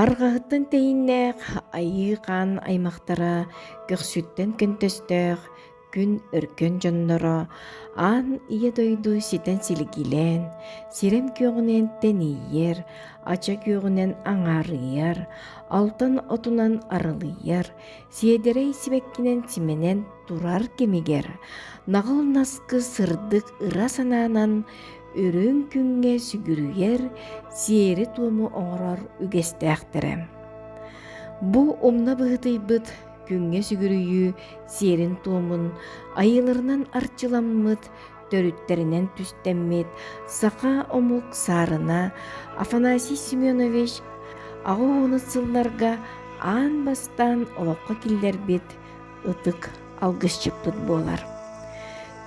Арҕаһыттан тэйиннээх айыы хаан аймахтара көхсүттэн көнтөстөөх күн өркөн дьонноро аан ийэ дойду ситэн силигилээн, сирэм күөҕүнэн тэнийэр, ача күөҕүнэн аҥаарыйар, алтан отунан аралыйар, сиэдэрэй сибэккинэн симэнэн турар кэмигэр наҕыл наскы сырдык ыра санаанан үрүҥ күҥҥэ сүгүрүйэр сиэри-туому оҥорор үгэстээхтэрэ. Бу умна быһыытыйбыт күҥҥэ сүгүрүйүү сиэрин-туомун айыыларынан арчыламмыт, төрүттэринэн түстэммит саха омук саарына Афанасий Семенович 80 сылларга аан бастаан олоххо киллэрбит ытык алгысчыппыт буолар.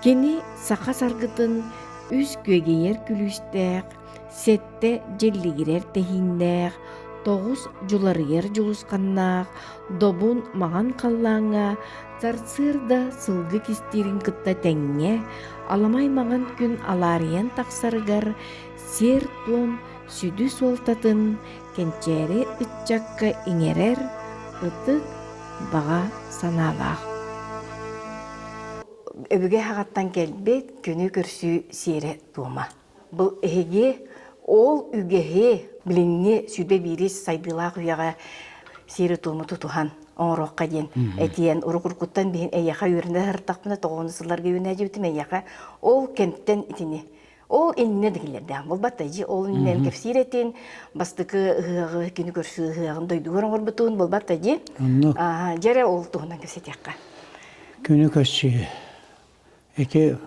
Кини саха саргытын үс күөгэйэр күлүүстээх, сэттэ дьэллигирэр тэһииннээх, тоҕус дьуларыйар дьулусханнаах, добун маҥан халлааҥҥа сарсыарда сылгы кистиирин кытта тэҥҥэ аламай маҥан күн алаарыйан тахсарыгар сиэр-туом сүдү суолтатын кэнчээри ыччакка иҥэрэр ытык баҕа санаалаах. Өбүгэ аҕаттан кэлбит күнү көрсүү сиэрэ-туома. Бу эһиги ол үгэһи билиҥҥи сүбэ биирис сайдыылаах үйэҕэ сиэри-туому тутуһан оҥоруохха диэн этиэн урук-уруккуттан биһин эйиэхэ үөрэнэ сырыттахпына тоҕуону сылларга үүнээдьибитим эйиэхэ ол кэмтэн итини ол иннинэ да киллэрдээх буолбат дьи ол иннинэн кэпсиир этин бастакы ыһыаҕы күнү көрсүү ыһыаҕын дойдугар оҥорбутун буолбат да дьи дьэрэ ол туһунан кэпсэтиэххэ күнү көрсүү ити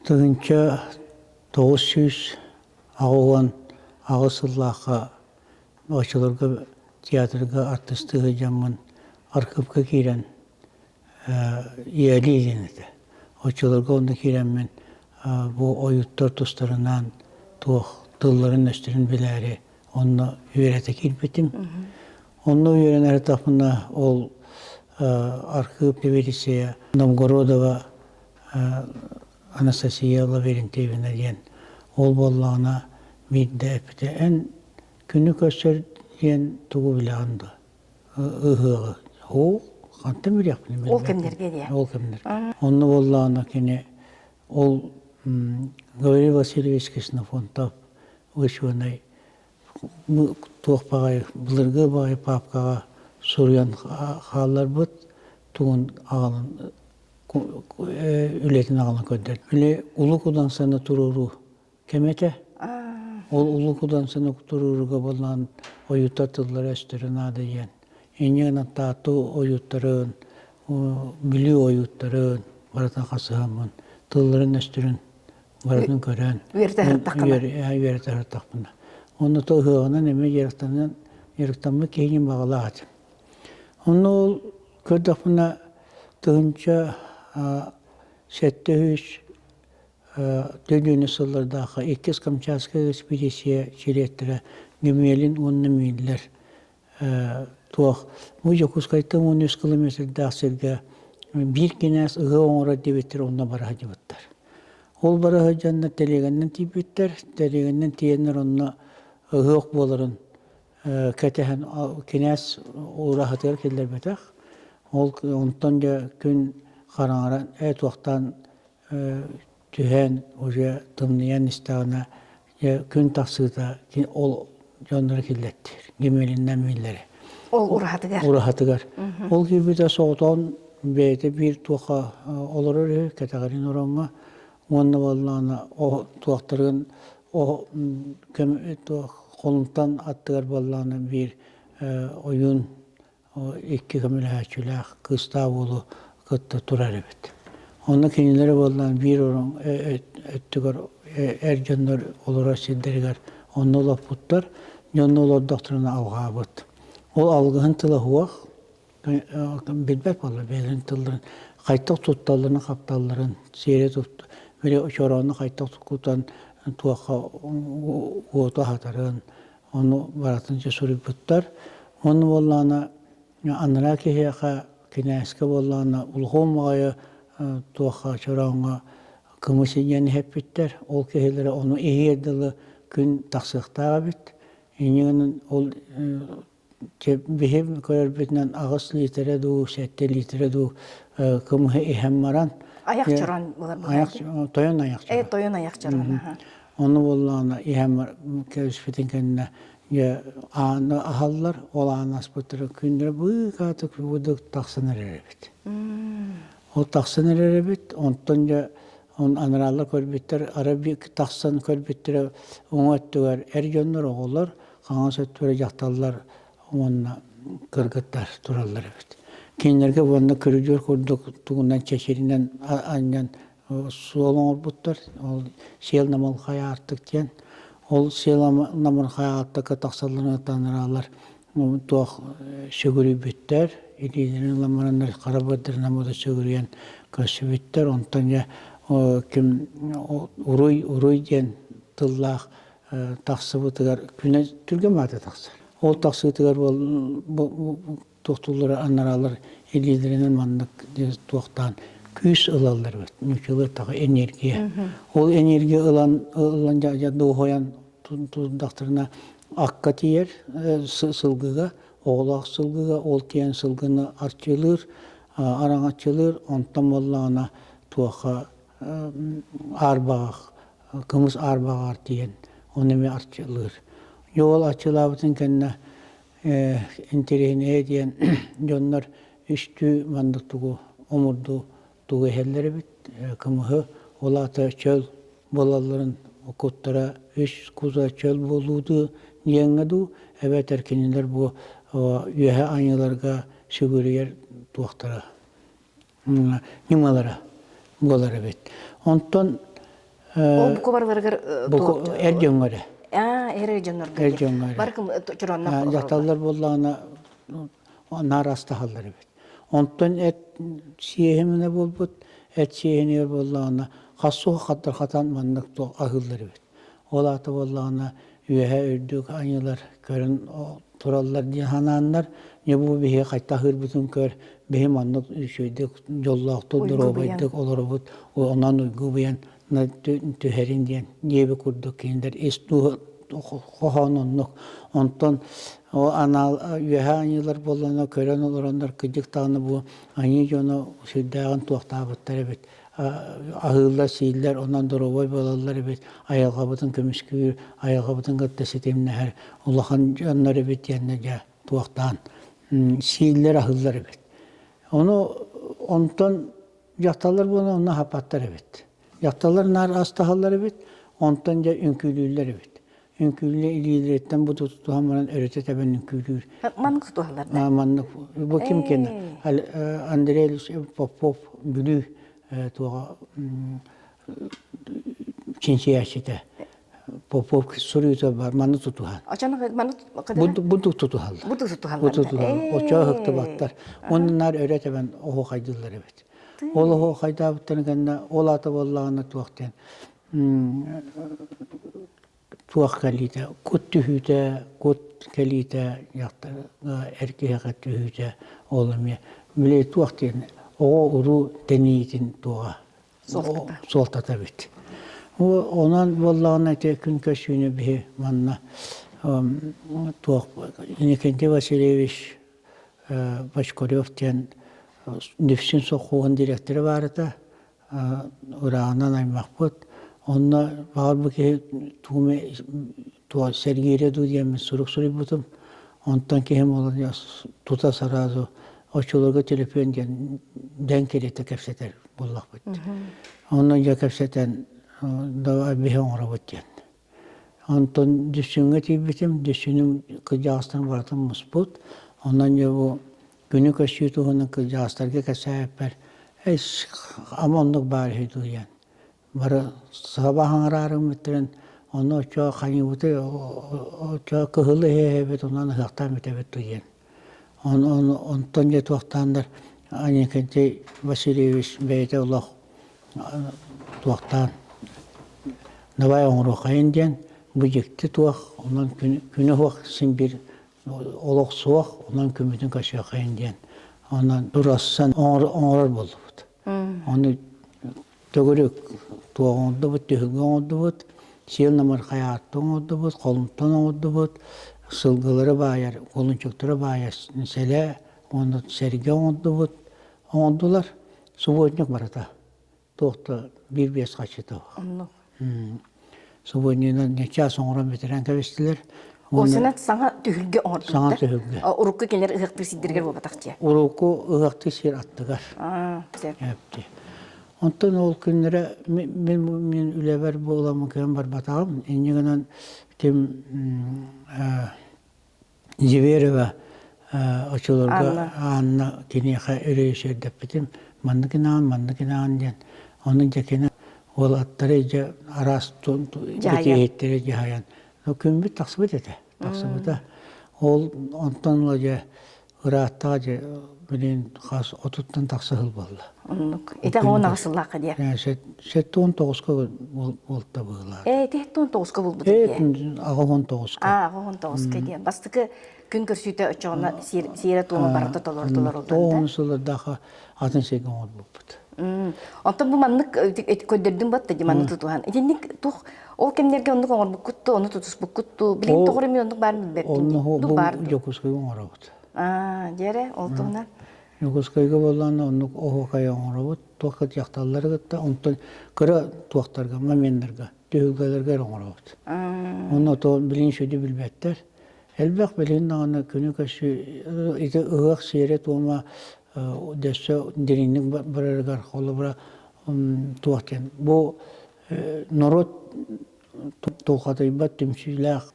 1988 сыллаахха оччолорго театрга артыыстыы сылдьаммын архыыпка киирэн ийэлии диэн этэ. Оччолорго онно киирэммин бу ойууттар тустарынан туох тылларын-өстөрүн билээри онно үөрэтэ киирбитим. Онно үөрэнэ сырыттахпына ол архыып сэбиэдиссэйэ Новгородова Анастасия Лаврентьевна диэн ол буоллаҕына биирдэ эппитэ эн күнү көрсөр диэн тугу билэҕин дуо ыһыаҕы оо хантан билиэхпиний Ол кэмнэргэ диэ. Ол кэмнэргэ. Онно буоллаҕына кини ол Гаврил Васильевич Ксенофонтов учуонай туох баҕайы былыргы баҕайы паапкаҕа суруйан хаалларбыт тугун аҕалан үлэтин аҕалан көрдөрдө. Били Улуу Кудансаны туруоруу кэмэ этэ. Ол Улуу Кудансаны туруорууга буоллаан ойууттар тыллара-өстөрө наада диэн. Инньэ гынан Таатта ойууттарын, Бүлүү ойууттарын барытын хасыһаммын тылларын-өстөрүн барытын көрөн үөрэтэ сырыттаххына үөрэтэ сырыттахпына. Онно то ыһыаҕынан эмиэ дьарыктанан дьарыктаммыт киһини баҕалаах этим. Онно ол көрдөхпүнэ 1700 төлүөнэ сыллардаахха иккис Камчатскай экспедиция чилиэттэрэ Гемелин уонна Миллер туох бу Дьокуускайтан 13 километрдаах сиргэ биир кинээс ыһыах оҥорор диэбиттэр онно бара сылдьыбыттар. Ол бара сылдьаннар тэлиэгэннэн тиийбиттэр. Тэлиэгэннэн тиийэннэр онно ыһыах буоларын кэтэһэн кинээс ураһатыгар киллэрбэтэх. Ол онтон дьэ күн хараҥаран ээ туохтаан түһэн уже тымныйан истэҕинэ дьэ күн тахсыыта ол дьоннору киллэттиир Гимелиннэн мииллэри Ол ураһатыгар. Ураһатыгар. Ол киирбитэ соҕотоҕун бэйэтэ биир туохха олорор үһү кэтэҕэрин ороҥҥо уонна буоллаҕына туохтарын холумтан аттыгар буоллаҕына биир ойуун икки көмөлөһөөччүлээх кыыстаах уолу кытта турар эбит. Онно кинилэри буоллаан биир орон өттүгэр эр дьоннор олорор сирдэригэр онно олоппуттар, дьонно олордохторуна алҕаабыт. Ол алгыһын тыла суох, билбэт буолла бэйэлэрин тылларын хайдах тутталларын хапталларын сиэри тут били чороону хайдах кутан туохха уоту аһатарын ону барытын дьэ суруйбуттар уонна буоллаҕына анараа киһиэхэ кинээскэ буоллаҕына улахан баҕайы туохха чорооҥҥо кымыс иҥэн иһэппиттэр ол киһилэрэ ону иһиэр дылы күн тахсыахтаах эбит. Инньэ гынан ол биһи көрөрбүтүнэн 8 литрэ дуу, 7 литрэ дуу кымыһы иһэн баран Айах чорон булар айах тойон айах чорон. Тойон айах чорон. Ону буоллаҕына иһэн кэбиспитин кэннэ дьэ ааны аһаллар, ол ааны аспыттара күннэрэ быыкаатык курдук тахсан эрэр эбит. Ол тахсан эрэр эбит, онтон дьэ анараалар көрбүттэр, арай тахсан көрбүттэрэ уҥа өттүгэр эр дьоннор, оҕолор, хаҥас өттүгэр дьахталлар уонна кыргыттар тураллар эбит. Кинилэргэ уонна көрүдүөр курдук тугунан чэчиринэн анньан суол оҥорбуттар. Ол сиэл намылхай аартык диэн. Ол сиэл намылхай аартыкка тахсалларын таныраалар туох сүгүрүйбүттэр, илиилэрин ылан бараннар хара бырдырынан буола сүгүрүйэн көрсүбүттэр. Онтон дьэ ким уруй уруй диэн тыллаах тахсыбытыгар күнэ түргэн маата тахсар. Ол тахсыытыгар туохтууллара анараалар илиилэринэн маннык туохтаан күүс ылаллар эбит. Нууччалыы таҕа энергия. Ол энергия ылан ылан дьэ дуоһуйан турдахтарына акка тиийэр сылгыга, оҕолоох сылгыга, ол тиийэн сылгыны арчылыыр, араҥаччылыыр, онтон буоллаҕына туохха аарбаҕах, кымыс аарбаҕар тиийэн ону эмиэ арчылыыр. Дьэ ол арчылаабытын кэннэ интэриэһинэйэ диэн дьоннор үстүү маннык тугу омурду тугу иһэллэр эбит кымыһы ол аата чөл буолалларын куттара үс куза чөл буолуу диэҥҥэ дуу эбэтэр кинилэр бу үөһэ аньыыларга сүгүрүйэр туохтара ньымалара буолар эбит. Онтон Ол бука барыларыгар эр дьоҥҥо эрэ. Эр дьоннорго. Эр дьоҥҥо эрэ. Дьахталлар буоллаҕына наар астаһаллар эбит. Онтон эт сиэһиминэ буолбут, эт сиэһинигэр буоллаҕына хас суох хаттар хатан маннык туох аһыыллар эбит. Ол аата буоллаҕына үөһэ үрдүк аньыылар көрөн тураллар диэн санааннар, дьэ бу биһиги хайта аһыырбытын көр, биһи маннык үчүгэйдик дьоллоохтук, доруобайдык олоробут, онон уйгу-быйан түһэрин диэн диэби курдук кинилэр ис хоһоон оннук. Онтон анаал үөһэ аньыылар буоллаҕына көрөн олороннор кырдьык даҕаны бу аньыы дьоно сүрдээҕин туохтаабыттар эбит аһыыллар-сииллэр, онон доруобай буолаллар эбит, айылҕабытын көмүскүүр, айылҕабытын кытта ситимнэһэр улахан дьоннор эбит диэннэ дьэ туохтаан сииллэр-аһыыллар эбит. Ону онтон дьахталлар буолан онно аһаппаттар эбит. Дьахталлар наар астаһаллар эбит, онтон дьэ үҥкүүлүүллэр эбит. Үҥкүүлүү илиилэриттэн бу тутуһан баран өрүтэ тэбэн үҥкүүлүүр. Маннык тутуһаллар да? Маннык. Бу ким кини? Андрей Попов Бүлүү туоҕа чинчийээччитэ. Попов суруйуута бар манны тутуһан. Бу тутуһаллар. Бу тутуһаллар. Бу тутуһаллар. Оччо ыһыктыбаттар. Онно наар өрө тэбэн оһуохайдыыллар эбит. Ол оһуохайдаабыттарын кэннэ ол аата буоллаҕына туох диэн туох кэлиитэ, кут түһүүтэ, кут кэлиитэ, дьахтарга эр киһиэхэ түһүүтэ ол эмиэ били туох диэн оҕо-уруу тэниитин туоҕа суолтата эбит. Онон буоллаҕына ити күн көссүүнү биһи манна туох Иннокентий Васильевич Бочкарев диэн Дүпсүн сокуон дириэктэрэ баар этэ. Ырааҕынан аймахпыт. Онно баҕар бу киһи тугу туох сэргиирэ дуу диэммин сурук суруйбутум. Онтон киһим ол тута сразу оччолорго төлөпүөн диэн дэҥ кэриэтэ кэпсэтэр буоллахпыт. Онно дьэ кэпсэтэн давай биһи оҥоробут диэн. Онтон Дүссүҥҥэ тиийбитим, Дүссүнүм кырдьаҕастарын барытын муспут. Онон дьэ бу күнү көрсүү туһунан кырдьаҕастарга кэпсээбиппэр, эс ама оннук баар үһү дуу диэн. Бары саба хаҥыраарым бүттэрин, ону оччо хайыыбыты оччо кыһыл иһэбит, онон ыһыахтаан бүтэбит дуу диэн. Онтон дьэ туохтааннар Иннокентий Васильевич бэйэтэ олох туохтаан давай оҥоруоххайын диэн бу дьикти туох, онон күнэ суох син биир олох суох, онон күммүтүн көрсүөххэйин диэн онон турассан оҥорор буоллубут. Ону төгүрүк туох оҥордубут, түһүлгэ оҥордубут, сиэл намырхай аатты оҥордубут, холумтан оҥордубут. Сылгылары баайар, кулунчуктары баайар сэлэ уонна сэргэ оҥордубут, оҥордулар. Субботник барыта. Туох да биир-биэс хаччыта суох. Оннук. Субботнигынан чаас оҥорон бүтэрэн кэбистилэр. Осынан саҥа түһүлгэ оҥордубуттар. Саҥа түһүлгэ. Урукку кинилэр ыһыахтыыр сирдэригэр буолбатах дьиэ. Урукку ыһыахтыыр сир аттыгар. Сөп. Онтон ол күннэрэ мин мин үлэбэр буоламмын кыайан барбатаҕым. Инньэ гынан ким Зверева оччолорго Анна киниэхэ өрөйүсүөрдэппитим. Маннык инаҕын, маннык инаҕын диэн. Ону дьэ кини уолаттары дьэ араас битииһиттэри дьаһайан. Күммүт тахсыбыт этэ. Тахсыбыта. Ол онтон ыла дьэ ырааттаҕа дьэ билин хас отуттан тахса сыл буолла. Оннук. Ити 18 сыллаахха диэ. 79-ка буолта быһыылаах. Ээ, ити 79-ка булбут диэ. 89-ка. Аа, 89-ка диэн. Бастакы күн көрсүүтэ оччоҕуна сиэрэ-туома барыта толору толоруллан. 9 сыллардаах атын сиргэ оҥорбуппут. Онтон бу маннык көрдөрдүм батта ди маннык тутуһан. Итинник тух ол кэмнэргэ оннук оҥорбуккут ту, ону тутуспуккут ту, билигин тоҕо эмиэ оннук баар билбэппин. Онно бу Дьокуускайга оҥоробут. Аа, дьиэрэ, ол туһунан. Дьокуускайга буоллаҕына оннук оһуокай оҥоробут, туохха дьахталлары кытта, онтон кыра туохтарга, моменнарга, түһүлгэлэргэ эрэ оҥоробут. Онно то билигин сүдү билбэттэр. Элбэх билигин даҕаны күнү көрсүү ити ыһыах сиэрэ-туома дөссө дириҥник барарыгар холобура туох диэн бу норуот тулхатыйбат түмсүүлээх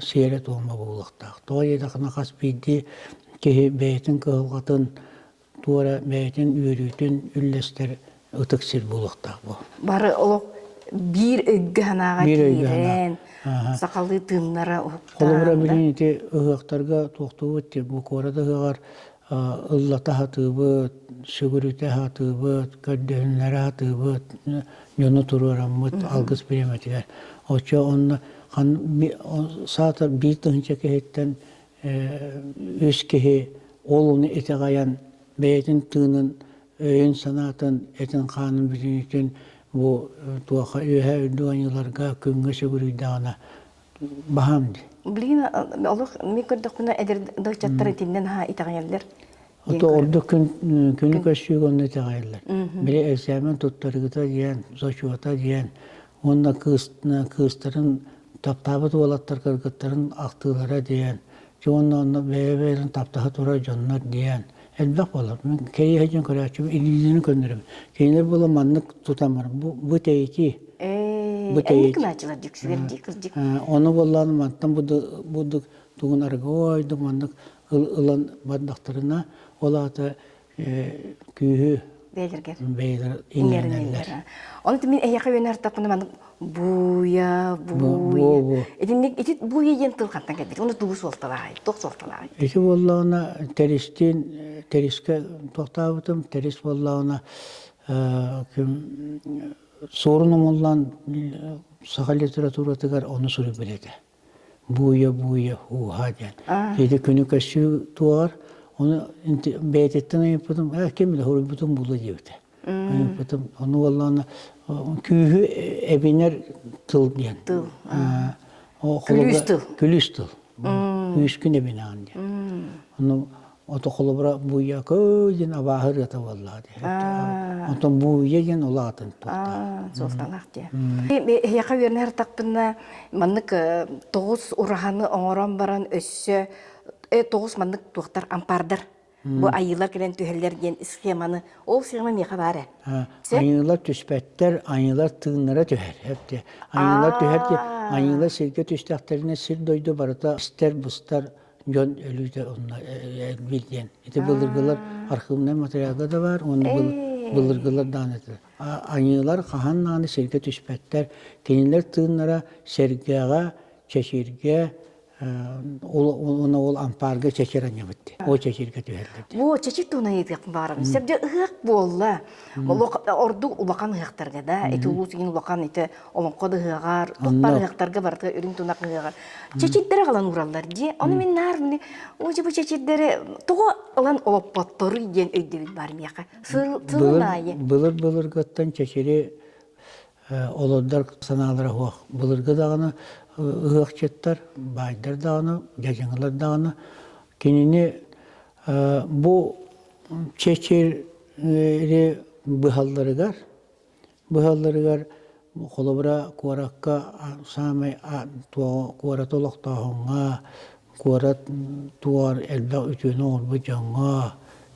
сиэрэ-туома буолуохтаах. Тоҕо диэтэххинэ хас биирдии киһи бэйэтин кыһалҕатын туора бэйэтин үөрүүтүн үллэстэр ытык сир буолуохтаах бу. Бары олох биир өйгө-санааҕа киирэн, сахалыы тыыннара уһуктаан. Холобура билигин ити ыһыахтарга туохтуубут диэн бу куорат ыһыаҕар ыллата сатыыбыт, сүгүрүтэ сатыыбыт, көрдөһүннэрэ сатыыбыт, дьону туруораммыт алгыс бириэмэтигэр. Оччо онно саатар биир тыһыынча киһиттэн үс киһи ол ону итэҕэйэн бэйэтин тыынын, өйүн-санаатын, этин-хаанын бүтүннүүтүн бу туоха үөһээ үрдүк аньыыларга күҥҥэ сүгүрүйдэҕинэ баһаам дии. Билигин олох мин көрдөхпүнэ эдэр дочаттар итиннэн аһа итэҕэйэллэр. Ото ордук күн күнү көрсүүгэ онно итэҕэйэллэр. Били экзамен туттарыыта диэн, зачета диэн уонна кыыс кыыстарын таптаабыт уолаттар кыргыттарын ахтыылара диэн, дьэ уонна онно бэйэ-бэйэлэрин таптаһа турар дьоннор диэн элбэх буолар. Мин кэриэһэ дьон көрөөччүм илиилэрин көннөрөбүн. Кинилэр буола маннык тутан баран бу бу тэйитии Бу тэйит. гынааччылар дьүксүгэр дии кырдьык. Ону буоллаан мантан бу тугун арыгы маннык ылан бардахтарына ол аата күүһү бэйэлэргэр бэйэлэр иҥэринэллэр. Ону мин эһиэхэ үөнэ артаппына маннык буя буя итинник ити буя диэн тыл хантан кэлбит уну тугу суолталааҕый туох суолталааҕый Ити буоллаҕына тэристиин тэрискэ туохтаабытым тэрис буоллаҕына Суорун Омоллоон саха литературатыгар ону суруйбут этэ. Бууйа-бууйа ууһа диэн. Ити күнү көссүү туоҕар ону бэйэтиттэн ыйыппытым, ээ ким билэ суруйбутум буолуо диэбитэ. Ыйыппытым, ону буоллаҕына күүһү эбинэр тыл диэн. Тыл. Күлүүс тыл. Күлүүс тыл. Күүскүн эбинэҕин диэн. Ону Ото холобура буйа диэн абааһы ырыата буоллаҕа дии. Онтон буйа диэн улаатын туохтаах. Суолталаах дии. Эһиэхэ үөрэнэ сыртахпына маннык тоҕус ураһаны оҥорон баран өссө тоҕус маннык туохтар ампаардар бу айыылар кэлэн түһэллэр диэн схеманы ол схема миэхэ баар ээ. Айыылар түспэттэр, айыылар тыыннара түһэр. Айыылар түһэр айыылар сиргэ түстэхтэринэ сир дойду барыта истэр-быстар дьон өлүүтэ онно элбиир диэн. Ити былыргылар архивнай материалга да баар уонна былыргылар даҕаны этилэр. Аньыылар хаһан даҕаны сиргэ түспэттэр. Кинилэр тыыннара сэргэҕэ, чэчиргэ, уонна ол ампаарга чэчир анньабыт дии. Ол чэчиргэ түһэллэр дии. Бу чэчир туһунан ыйытыахпын баҕарабын. Сэргэ ыһыах буолла. Ордук улахан ыһыахтарга да, ити улуус иһин улахан ити олоҥхо да ыһыаҕар, туох баар ыһыахтарга барыта үрүҥ тунах ыһыаҕар чэчирдэри аҕалан уураллар дии. Ону мин наар оо бу чэчирдэри тоҕо ылан олоппотторуй диэн өйдөбүл баар миэхэ. Сылын аайы. Былыр-былыргыттан чэчири олордор санаалара суох. Былыргы даҕаны ыһыахчыттар, баайдар даҕаны, дьадьаҥылар даҕаны кинини бу чэчири быһалларыгар быһалларыгар холобура куоракка саамай куораты олохтооһуҥҥа куорат туор элбэх үтүөнү оҥорбут дьоҥҥо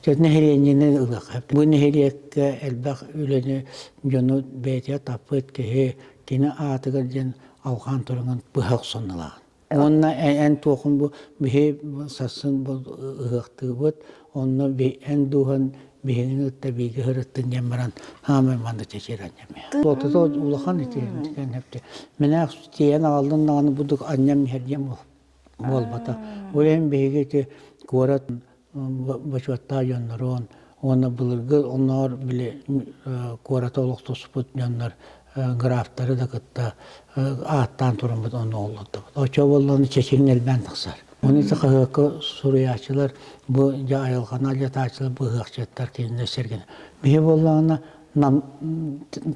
нэһилиэнньэни ылыахха бу нэһилиэккэ элбэх үлэни дьону бэйэтигэр таппыт киһи кини аатыгар диэн алҕаан тураҥын быһа охсон ылаҕын Уонна эн туохун бу биһи сарсын бу ыһыахтыыбыт, онно эн дууһан биһигини кытта бииргэ сырыттын диэн баран хаамай манна чэчир анньам. Туотата улахан ити кэннэпти. Менээх тиийэн аҕаллын даҕаны будук анньам иһэр диэн буолбата. Ол иһин биһиги ити куорат бочуоттаах дьоннорун уонна былыргы оннооҕор били куораты олохтоспут дьоннор графтары да кытта ааттаан тураммыт онно олордубут. Оччо буоллаҕына чэчириҥ элбээн тахсар. Ону ити хаһыакка суруйааччылар бу дьэ айылҕаны алдьатааччылар быһыахчыттар кинилэр сэргэнэ. Биһи буоллаҕына Нам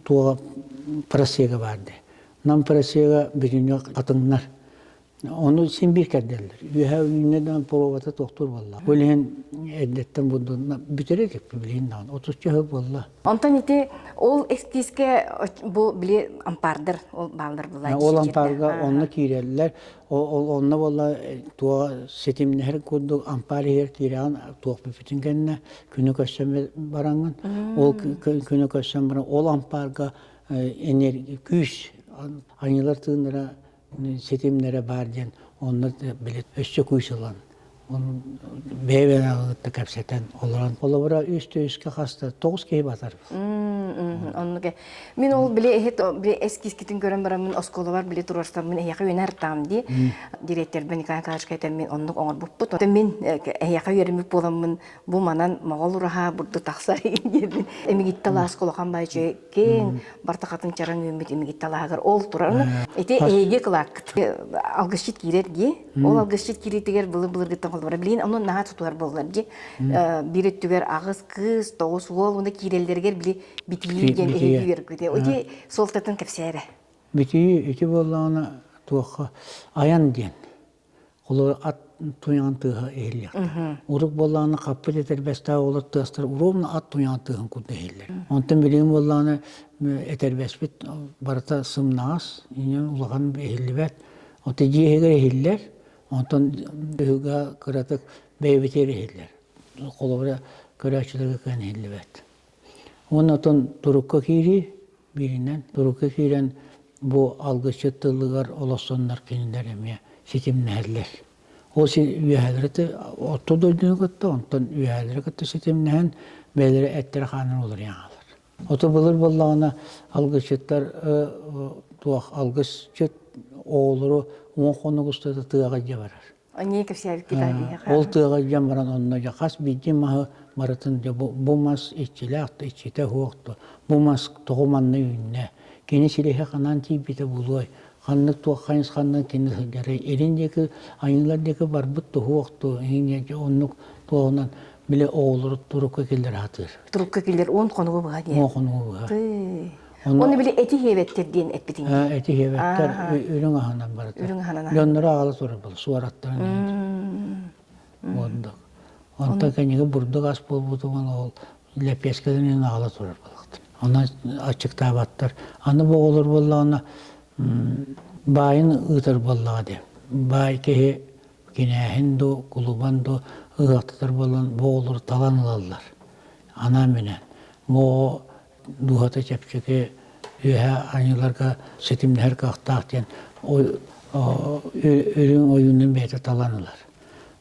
туоҕа просега баар дии. Нам просега бүтүннүү хатыҥнар. Ону син биир кэрдэллэр. Үөһэ үүннэ да пробата тохтуур буолла. Ол иһин эрдэттэн бурдунна бүтэрэ иликпин билигин даҕаны. Отучча сыл буолла. Онтон ити ол эскизке бу били ампаардар ол бааллар буолла. Ол ампаарга онно киирэллэр. Ол онно буолла туоҕа ситимнэһэр курдук ампаар иһигэр киирэҕин туох бүппүтүн кэннэ күнү көрсөн бараҥҥын ол күнү көрсөн баран ол ампаарга энергия күүс айылар тыыннара ситимнэрэ баар диэн онно били өссө күүс ылан бэйэ-бэйэҕэ кытта кэпсэтэн олорон холобура үс үскэ хаста тоҕус киһи батар оннук мин ол били эһит били эскизкитин көрөн бараммын оскуолабар били туруорсаммын эһиэхэ үөнэ артаам дии директорбын Николай Николаевичка этэн мин оннук оҥорбуппут мин эһиэхэ үөрэммит буоламмын бу манан моҕол ураһа бурду тахсар диэбин эмигитте лааска улахан баайчы киэҥ бартахатын чараҥ үүммүт имигитте лааһыгар ол турар ити эһиги кылааккыт алгысчыт киирэр дии ол алгысчыт киириитигэр былыр былыргыттан холобура билигин ону наһаа тутуһар буоллар дии биир өттүгэр аҕыс кыыс тоҕус уол уонна киирэллэригэр били битии диэн эһиги үөргүтэ ити суолтатын кэпсээрэ битии ити буоллаҕына туохха айан диэн Холобур, ат туйаҕын тыаһа иһиллиэхтээх. Урут буоллаҕына хаппыт этэрбэстээх оҕолор тыастара ровно ат туйаҕын тыаһын курдук иһиллэр. Онтон билигин буоллаҕына этэрбэспит барыта сымнаҕас, улахан иһиллибэт. Оттон дьиэ иһигэр иһиллэр, онтон үһүгэ кыратык бэйэбитигэр иһиллэр. Холобура, көрөөччүлэргэ кыайан иһиллибэт. Уонна оттон турукка киирии Бииринэн, турукка киирэн бу алгысчыт тылыгар олохсоннор кинилэр эмиэ ситимнэһэллэр. Ол үөһээлэри орто дойдуну кытта, онтон үөһээлэри кытта ситимнэһэн бэйэлэрэ эттэрэ-хааннара уларыйан хаалар. Ото былыр буоллаҕына алгысчыттар туох алгысчыт оҕолору уон хонук устата тыаҕа илдьэ барар. Аньыы кэпсээбиккит биһиэхэ. Ол тыаҕа илдьэн баран онно дьэ хас биирдии маһы барытын дьэ бу, бу мас иччилээх да иччитэ суох да бу мас тоҕо манна үүннэ кини силиһэ ханан тиийбитэ булуой ханнык туох хайысханнан кини сылдьарый илин диэки айыылар диэки барбыт туһуох дуо иһин оннук туоһунан били оҕолору турукка киллэрэ сатыыр. Турукка киллэр уон хонугу быһа диэн. Уон хонугу быһа. Оны били эти хиэбэттэр диэн эппитиҥ. Эти хиэбэттэр үрүҥ аһынан барыта. Үрүҥ аһынан. Дьонноро аҕала турар был суораттарын Оннук. Онтон кэнниги бурдук ас буолбутугун ол лэппиэскэлэрин аҕала турар буолахтар. Онон аччыктаабаттар. Аны бу оҕолор буоллаҕына баайын ыытар буоллаҕа дии. Баай киһи кинээһин дуу, кулубан дуу ыһыахтатар буолан бу оҕолору талан ылаллар. Анаан-минээн. Бу оҕо дууһата чэпчэки үөһэ аньыыларга ситимнэһэр кыахтаах диэн үрүҥ ойуунун бэйэтэ талан ылар.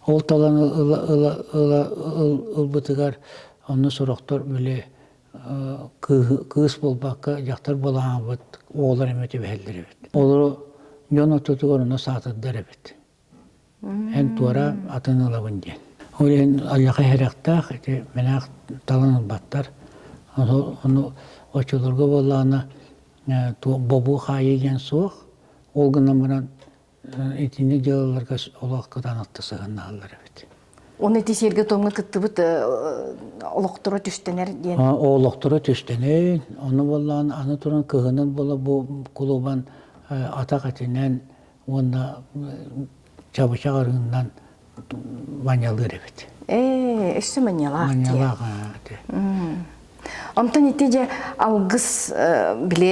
Ол талан ыла, ыла, ыла, ылбытыгар онно сорохтор били кыыс буолбакка дьахтар буолаабыт оҕолор эмиэ түбэһэллэр эбит. Олору дьон ортотугар онно саатырдар эбит. Эн туора атын ылабын диэн. Ол иһин алдьархай сэрэхтээх ити мэнээх талан ылбаттар. Ону оччолорго буоллаҕына бобуу хаайыы диэн суох. Ол гынан баран итинник дьыалаларга олох кытаанахта сыһыаннаһаллар эбит. Оны ити сиэргэ-туомҥа кыттыбыт олохторо түстэнэр диэн. Олохторо түстэнэр. Ону буоллаҕына аны туран кыһынын буола бу кулубан атах этинэн. уонна чабычах арыыннан манньалыыр эбит. Ээ, өссө манньалаах. Манньалаах этэ. Онтон ити дьэ алгыс били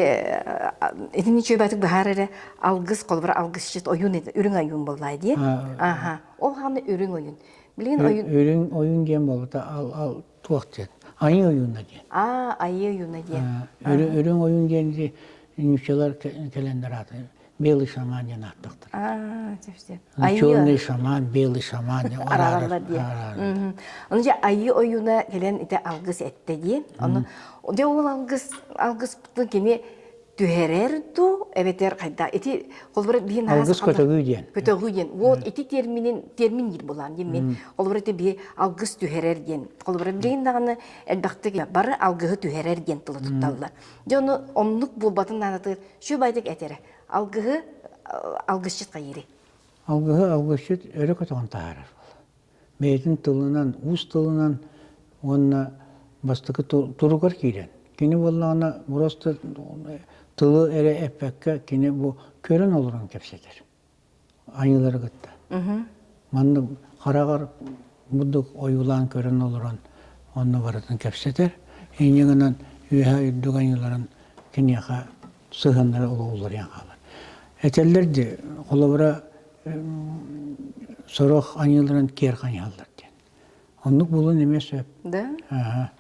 итини үчүгэйбэтик быһаар эрэ алгыс холобура алгысчыт ойуун үрүҥ ойуун буоллаа дии. Аха. Ол хааны үрүҥ ойуун. Билигин ойуун Үрүҥ ойуун диэн буолбута ал ал туох диэн. Айыы ойууна диэн. Аа, айыы ойууна диэн. Үрүҥ ойуун диэн нууччалар кэлэннэр ааты белый шаман диэн ааттахтар. Аа, сөп Черный шаман, белый шаман диэн араараллар диэн. Ону дьэ айыы ойууна кэлэн ити алгыс эттэ дии. Ону дьэ ол алгыс алгыспытын кини түһэрэр дуу эбэтэр хайда ити холобура биһи алгыс көтөгүү диэн. Көтөгүү диэн. Вот ити терминин термин диир булаан диэн мен холобура ити биһи алгыс түһэрэр диэн. Холобура билигин даҕаны элбэхтик бары алгыһы түһэрэр диэн тылы тутталлар. Дьэ ону оннук буолбатын наанатыгар сүбайдык этэрэ. Алгыһы алгысчыт хайыырый? Алгыһы алгысчыт өрө көтөҕөн таһаарар. Бэйэтин тылынан, уус тылынан уонна бастакы туругар киирэн. Кини буоллаҕына просто тылы эрэ эппэккэ кини бу көрөн олорон кэпсэтэр. айыылары кытта. Манна хараҕар бурдук ойуулаан көрөн олорон онно барытын кэпсэтэр. Инньэ гынан үөһэ үрдүк айыыларын киниэхэ сыһыаннара уларыйан хаалар. Этэллэр дии, холобура сорох айыыларын киэр хайыһаллар диэн. Оннук булун эмиэ сөп. Да?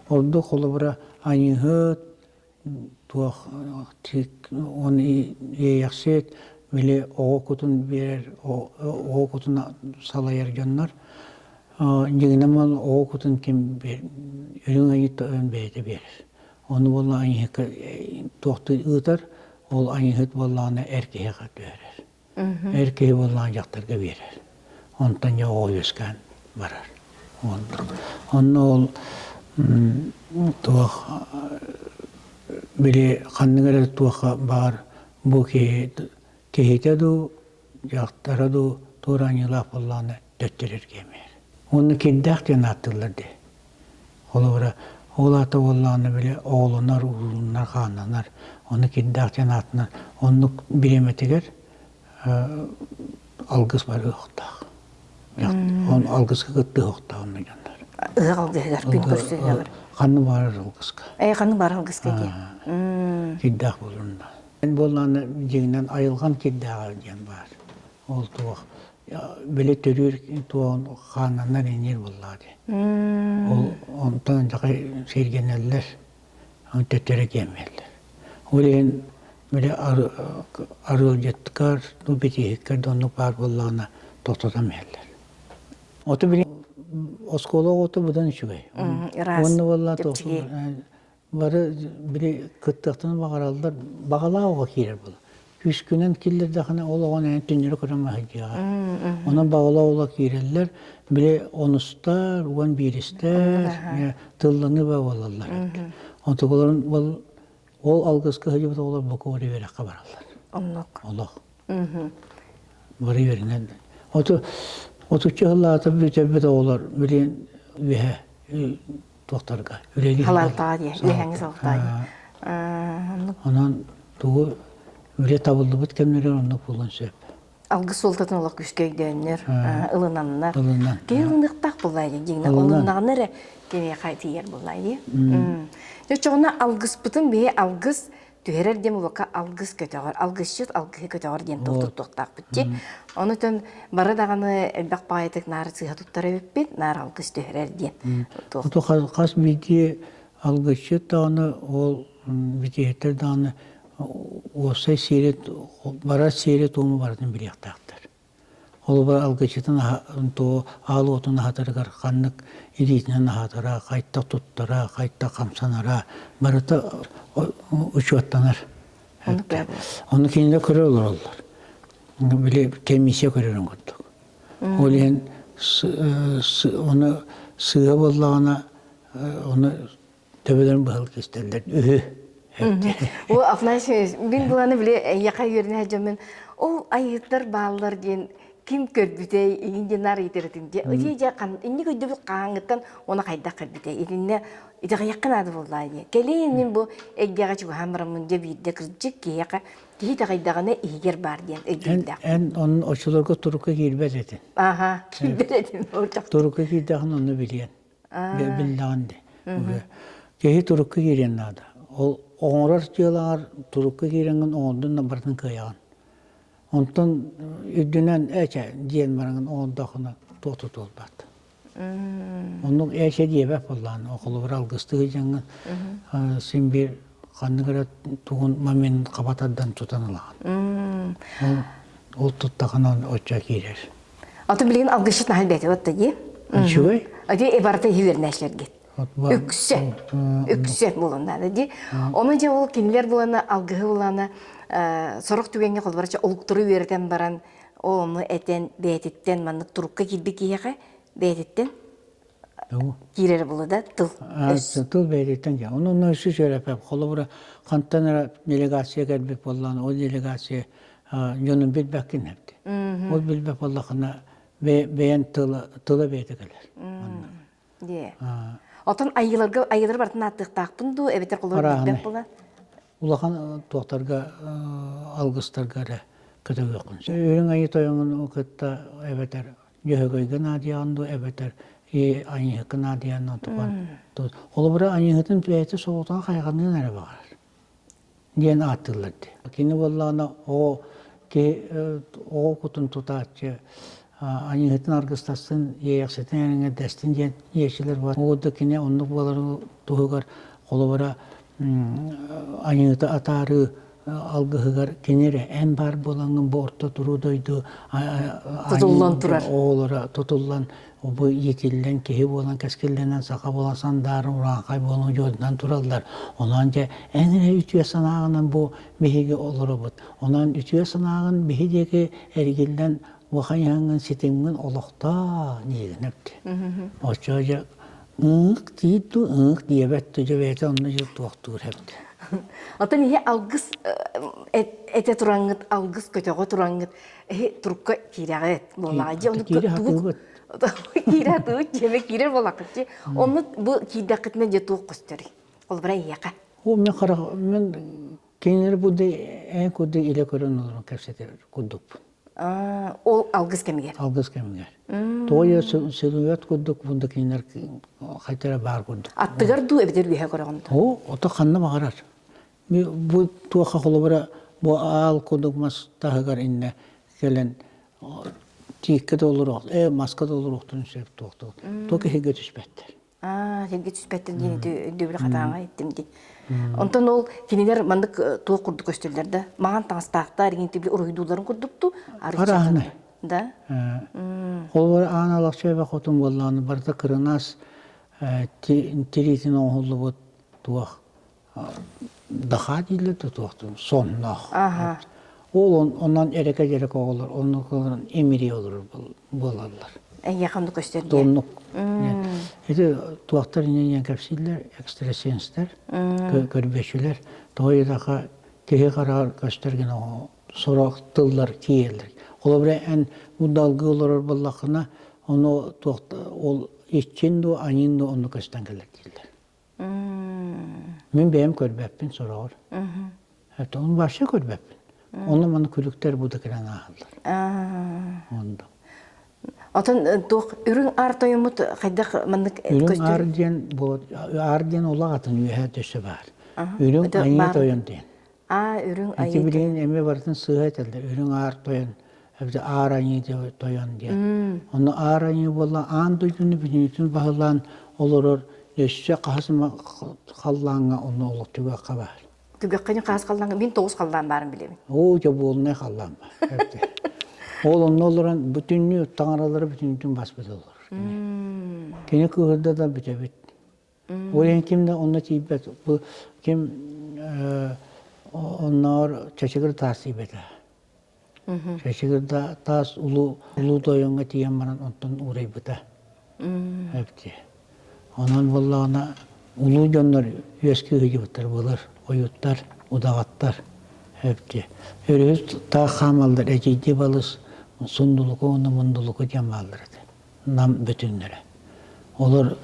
Ордук холобура айыыһыт, туох он иэйэхсит били оҕо кутун биэрэр оҕо кутун салайар дьоннор дьиҥинэн оҕо кутун ким үрүҥ айыы тойон бэйэтэ биэрэр ону буолла айыыһыкка туохтуу ыытар ол айыыһыт буоллаҕына эр киһиэхэ түһэрэр Эр киһи буоллаҕына дьахтарга биэрэр. Онтон дьэ оҕо үөскээн барар. Онно ол туох били ханнык эрэ туохха баар бу киһи киһитэ дуу, дьахтара дуу туора аньыылаах буоллаҕына төттөрү эргиэмээр. Уонна кирдээх диэн ааттыыллар дии. Холобура, ол аата буоллаҕына били оҕолонор, уруулунар, хааннанар, ону кирдээх диэн аатынан оннук бириэмэтигэр алгыс барыахтаах. Он алгыска кыттыһыахтаах онно дьоннор. Ыһыах алгыһыгар күн көрсүһүгэр. Ханны барар алгыска. Э, ханны барар алгыска дии. Кирдээх буолунна. Буоллаҕына дьиҥинэн айылҕан кирдээҕэ диэн баар. Ол туох били төрүүр туоҕун хааннанар иниир буоллаҕа дии. Ол онтон дьакай сиргэнэллэр, төттөрү киэмэллэр. Ол иһин били арыалдьыткар, ну битииһиккэр да оннук баар буоллаҕына тохтотон иһэллэр. Оту били оскуола оҕото быдан үчүгэй. Ыраас, Уонна буолла чэпчэки. Бары били кыттыахтарын баҕараллар, баҕалаах оҕо киирэр буолар. Күүскүнэн киллэрдэххинэ ол оҕону эн түннэри көрөн маһыйдыаҕа. Онон баҕалаах оҕолор киирэллэр, били онустар, 11-истэр, тылланыы ба буолаллар. Онтукаларын ол ол алгыска сылдьыбыт оҕолор бука бары үөрэххэ бараллар. Оннук. Олох. Бары үөрэнэллэр. Оту отучча сыллаата бүтэрбит оҕолор билигин үөһэ туохтарга үлэлии Халаалтаҕа диye, үөһэҥҥи салалтаҕа диye. Онон тугу үлэ табыллыбыт кэмнэригэр оннук буолуон сөп. Алгыс суолтатын олох күүскэ өйдөөннөр, ылынаннар. Ылынан. Киһи ылыныахтаах буоллаа дии, дьиҥинэн ылыннаҕына эрэ киниэхэ тиийэр буоллаа дии. Дьэ, оччоҕуна алгыспытын биһи алгыс түһэрэр диэн буолбакка алгыс көтөҕөр, алгысчыт алгыһы көтөҕөр диэн тыл туттуохтаахпыт дии. Онутун бары даҕаны элбэх баҕайытык наар сыыһа туттар эбиппит, наар алгыс түһэрэр диэн. Оту хас биирдии алгысчыт даҕаны ол битииһиттэр даҕаны уопсай сиэри барар сиэри-туому барытын билиэхтээхтэр. Холобура, алгысчытын аал уотун аһатарыгар ханнык илиитинэн аһатара, хайдах туттара, хайдах хамсанара барыта учуоттанар. Ону кинилэр көрө олороллор. Били комиссия көрөрүн курдук. Ол иһин ону сыыһа буоллаҕына ону төбөлөрүн быһыл кистэллэр үһү. О, Афанасий, мин буланы били эйиэхэ үөрэнэ сылдьаммын, ол айыыттар бааллар диэн. Ким көрбүтэй, иҥин диэн наар ыйытар этим дии. Ити дьэ инник өйдөбүл хаһааҥҥыттан уонна хайдах кэлбитэй? Итиннэ итэҕэйиэххэ наада буоллаа дии. Кэлин мин бу эйгэҕэ чугаһаан бараммын дьэ биирдэ кырдьык киһиэхэ киһи итэҕэйдэҕинэ иһигэр баар диэн өйдөбүллээх. Эн онно оччолорго турукка киирбэт этин. Аха, киирбэт этим. Турукка киирдэҕин онно билиэн. Биллэҕин дии. Киһи турукка киириэн наада. Ол оҥорор дьыалаҕар турукка киирэҥҥин оҥордун да барытын кыайаҕын. Онтон үрдүнэн эчэ диэн бараҥын оҥордоххуна туох да туолбат. Оннук эчэ диэбэт буоллаҕына, холобур алгыстыы сылдьаҥҥын син биир ханнык эрэ тугун момент хаба тардан тутан ылаҕын. Ол туттахына оччо киирэр. Атын билигин алгысчыт наһаа элбээтэ батта дии. Үчүгэй. Ити барыта иһи үөрэнээччилэргит. Үксэ. Үксэ буолан наада дии. Ону дьэ ол кинилэр булана алгыһы булана сорох түгэҥҥэ холобурача олуктары үөрэтэн баран ол ону этэн бэйэтиттэн маннык турукка киирбит киһиэхэ бэйэтиттэн киирэр була да тыл өс. Тыл бэйэтиттэн дьэ. Ону онно өссө үөрэппэп. Холобура хантан эрэ делегация кэлбит буоллаҕына ол делегация дьонун билбэккин эбит. Ол билбэт буоллаххына бэйэн тыла тыла бэйэтэ кэлэр. Манна. Дии. Отон айыыларга айыылары барытын ааттыахтаахпын дуу эбэтэр холобур билбэт була? Улахан туохтарга алгыстарга эрэ көтөгүөххүн сөп. Үрүҥ айыы тойоҥун кытта эбэтэр Дьөһөгөйгө наадыйаҕын дуу эбэтэр айыыһыкка наадыйаҕын онтукан. Холобура айыыһытын бэйэтэ соҕотоҕун хайҕаныан эрэ баҕарар. диэн ааттыыллар дии. Кини буоллаҕына оҕо киһи оҕо кутун тутааччы аньыыһытын аргыстастын, иэйэхситин эрэҥэрдэстин диэн иэчилэр бар. Ол да кини оннук буолар туһугар холобура аньыыта атаарыы алгыһыгар кини эрэ эн баар буолаҥҥын бу орто туруу дойду тутуллан турар оҕолоро тутуллан Бу иитиллэн киһи буолан кэскиллэнэн саха буолан сандаарын урааҥхай буолан удьуорунан тураллар. Онон дьэ эн эрэ үтүө санааҕынан бу биһиги олоробут. Онон үтүө санааҕын биһи диэки эргиллэн уохайыһаҥҥын ситимҥин олохтоо диигин эпти. Оччо дьэ ыҥык диир дуу ыҥык диэбэт дуу дьэ бэйэтэ онно дьэ туохтуур эбит. Оттон иһи алгыс этэ тураҥҥыт, алгыс көтөҕө тураҥҥыт эһи турукка киирэҕит буоллаҕа дьэ ону Киирэ сатыыбыт. Киирэ сатыыбыт дьиэбэ киирэр буоллаххыт дии. Онно бу киирдэххитинэ дьэ туох көстөрүй? Холобура эйиэхэ. О, мен харах мен кинилэри бу эн курдук илэ көрөн олорон кэпсэтэр курдукпун. Ол алгыс кэмигэр. Алгыс кэмигэр. Тоҕо силуэт курдук бунда кинилэр хайтара баар курдук. Аттыгар дуу эбэтэр үөһэ көрөҕүн дуу? О, ото ханна баҕарар. Бу туохха холобура бу аал курдук мас таһыгар иннэ кэлэн тииккэ да олоруох, маска да олоруохтарын сөп туох туох киһигэ түспэттэр. Аа, сиргэ түспэттэр диэн өйдөбүлү хатааҥа иттим дии. Онтон ол кинилэр маннык туох курдук көстөллөр да? Маҥан таҥастаахтар, иҥин уруһуйдуулларын курдук туу? Арааһынай. Да? Холобура аан алахчы эбэ хотун буоллаҕына барыта кырынаас тириитин оҥоһуллубут туох Дахаа дииллэр да туохтун сонноох. Ол онон эрэкэ-дьэрэкэ оҕолор оннук олорон имирии олорор буолаллар. Эйиэхэ оннук көстөр диэн. Оннук. Ити туохтар иннинэн кэпсииллэр, экстрасенстэр, көрбөчүлэр. Тоҕо диэтэххэ киһи хараҕар көстөр гына сорох тыллар тиийэллэр. Холобура эн бу далгы олорор буоллаххына, ону туох ол иччин дуу, аньыын дуу онно көстөн кэлэр дииллэр. Мин бэйэм көрбөппүн сороҕор. Это он вообще көрбөппүн. Онно маны күлүктэр бу да кэлэн ааһаллар. Онда. Отон туох үрүҥ аар тойоммут хайдах маннык Үрүҥ аар диэн аар диэн улаҕатын үөһэ төссө баар. Үрүҥ айыы тойон диэн. Аа, үрүҥ айыы. Ити билигин эмиэ барытын сыыһа этэллэр. Үрүҥ аар тойон эбэтэр аар айыы тойон диэн. Онно аар айыы буолла аан дойдуну бүтүннүүтүн баһылаан олорор өссө хаһыс халлааҥҥа онно олох түгэххэ баар. Түгэххэ хаас халлааҥҥа мин тоҕус халлаан баарын билэбин. Оо, дьэ буолунай халлаан баар. Ол онно олорон бүтүннүү таҥаралары бүтүннүүтүн баспыт олорор. Кини кыыһырда да бүтэбит. Ол иһин ким да онно тиийбэт. Бу ким онноор чачыгыр таас тиийбэтэ. Чачыгыр да таас улуу улуу тойоҥҥо тиийэн баран онтон уурайбыта. Эпти. Онон буоллаҕына улуу дьоннор үөскүү сылдьыбыттар буолар. Ойуттар, удаҕаттар. Эпти. Өрүһүс таах хаамаллар эдьиийдии балыс. Сундулуку уонна Мундулуку диэн бааллар этэ. Нам бөтүҥнэрэ. Олор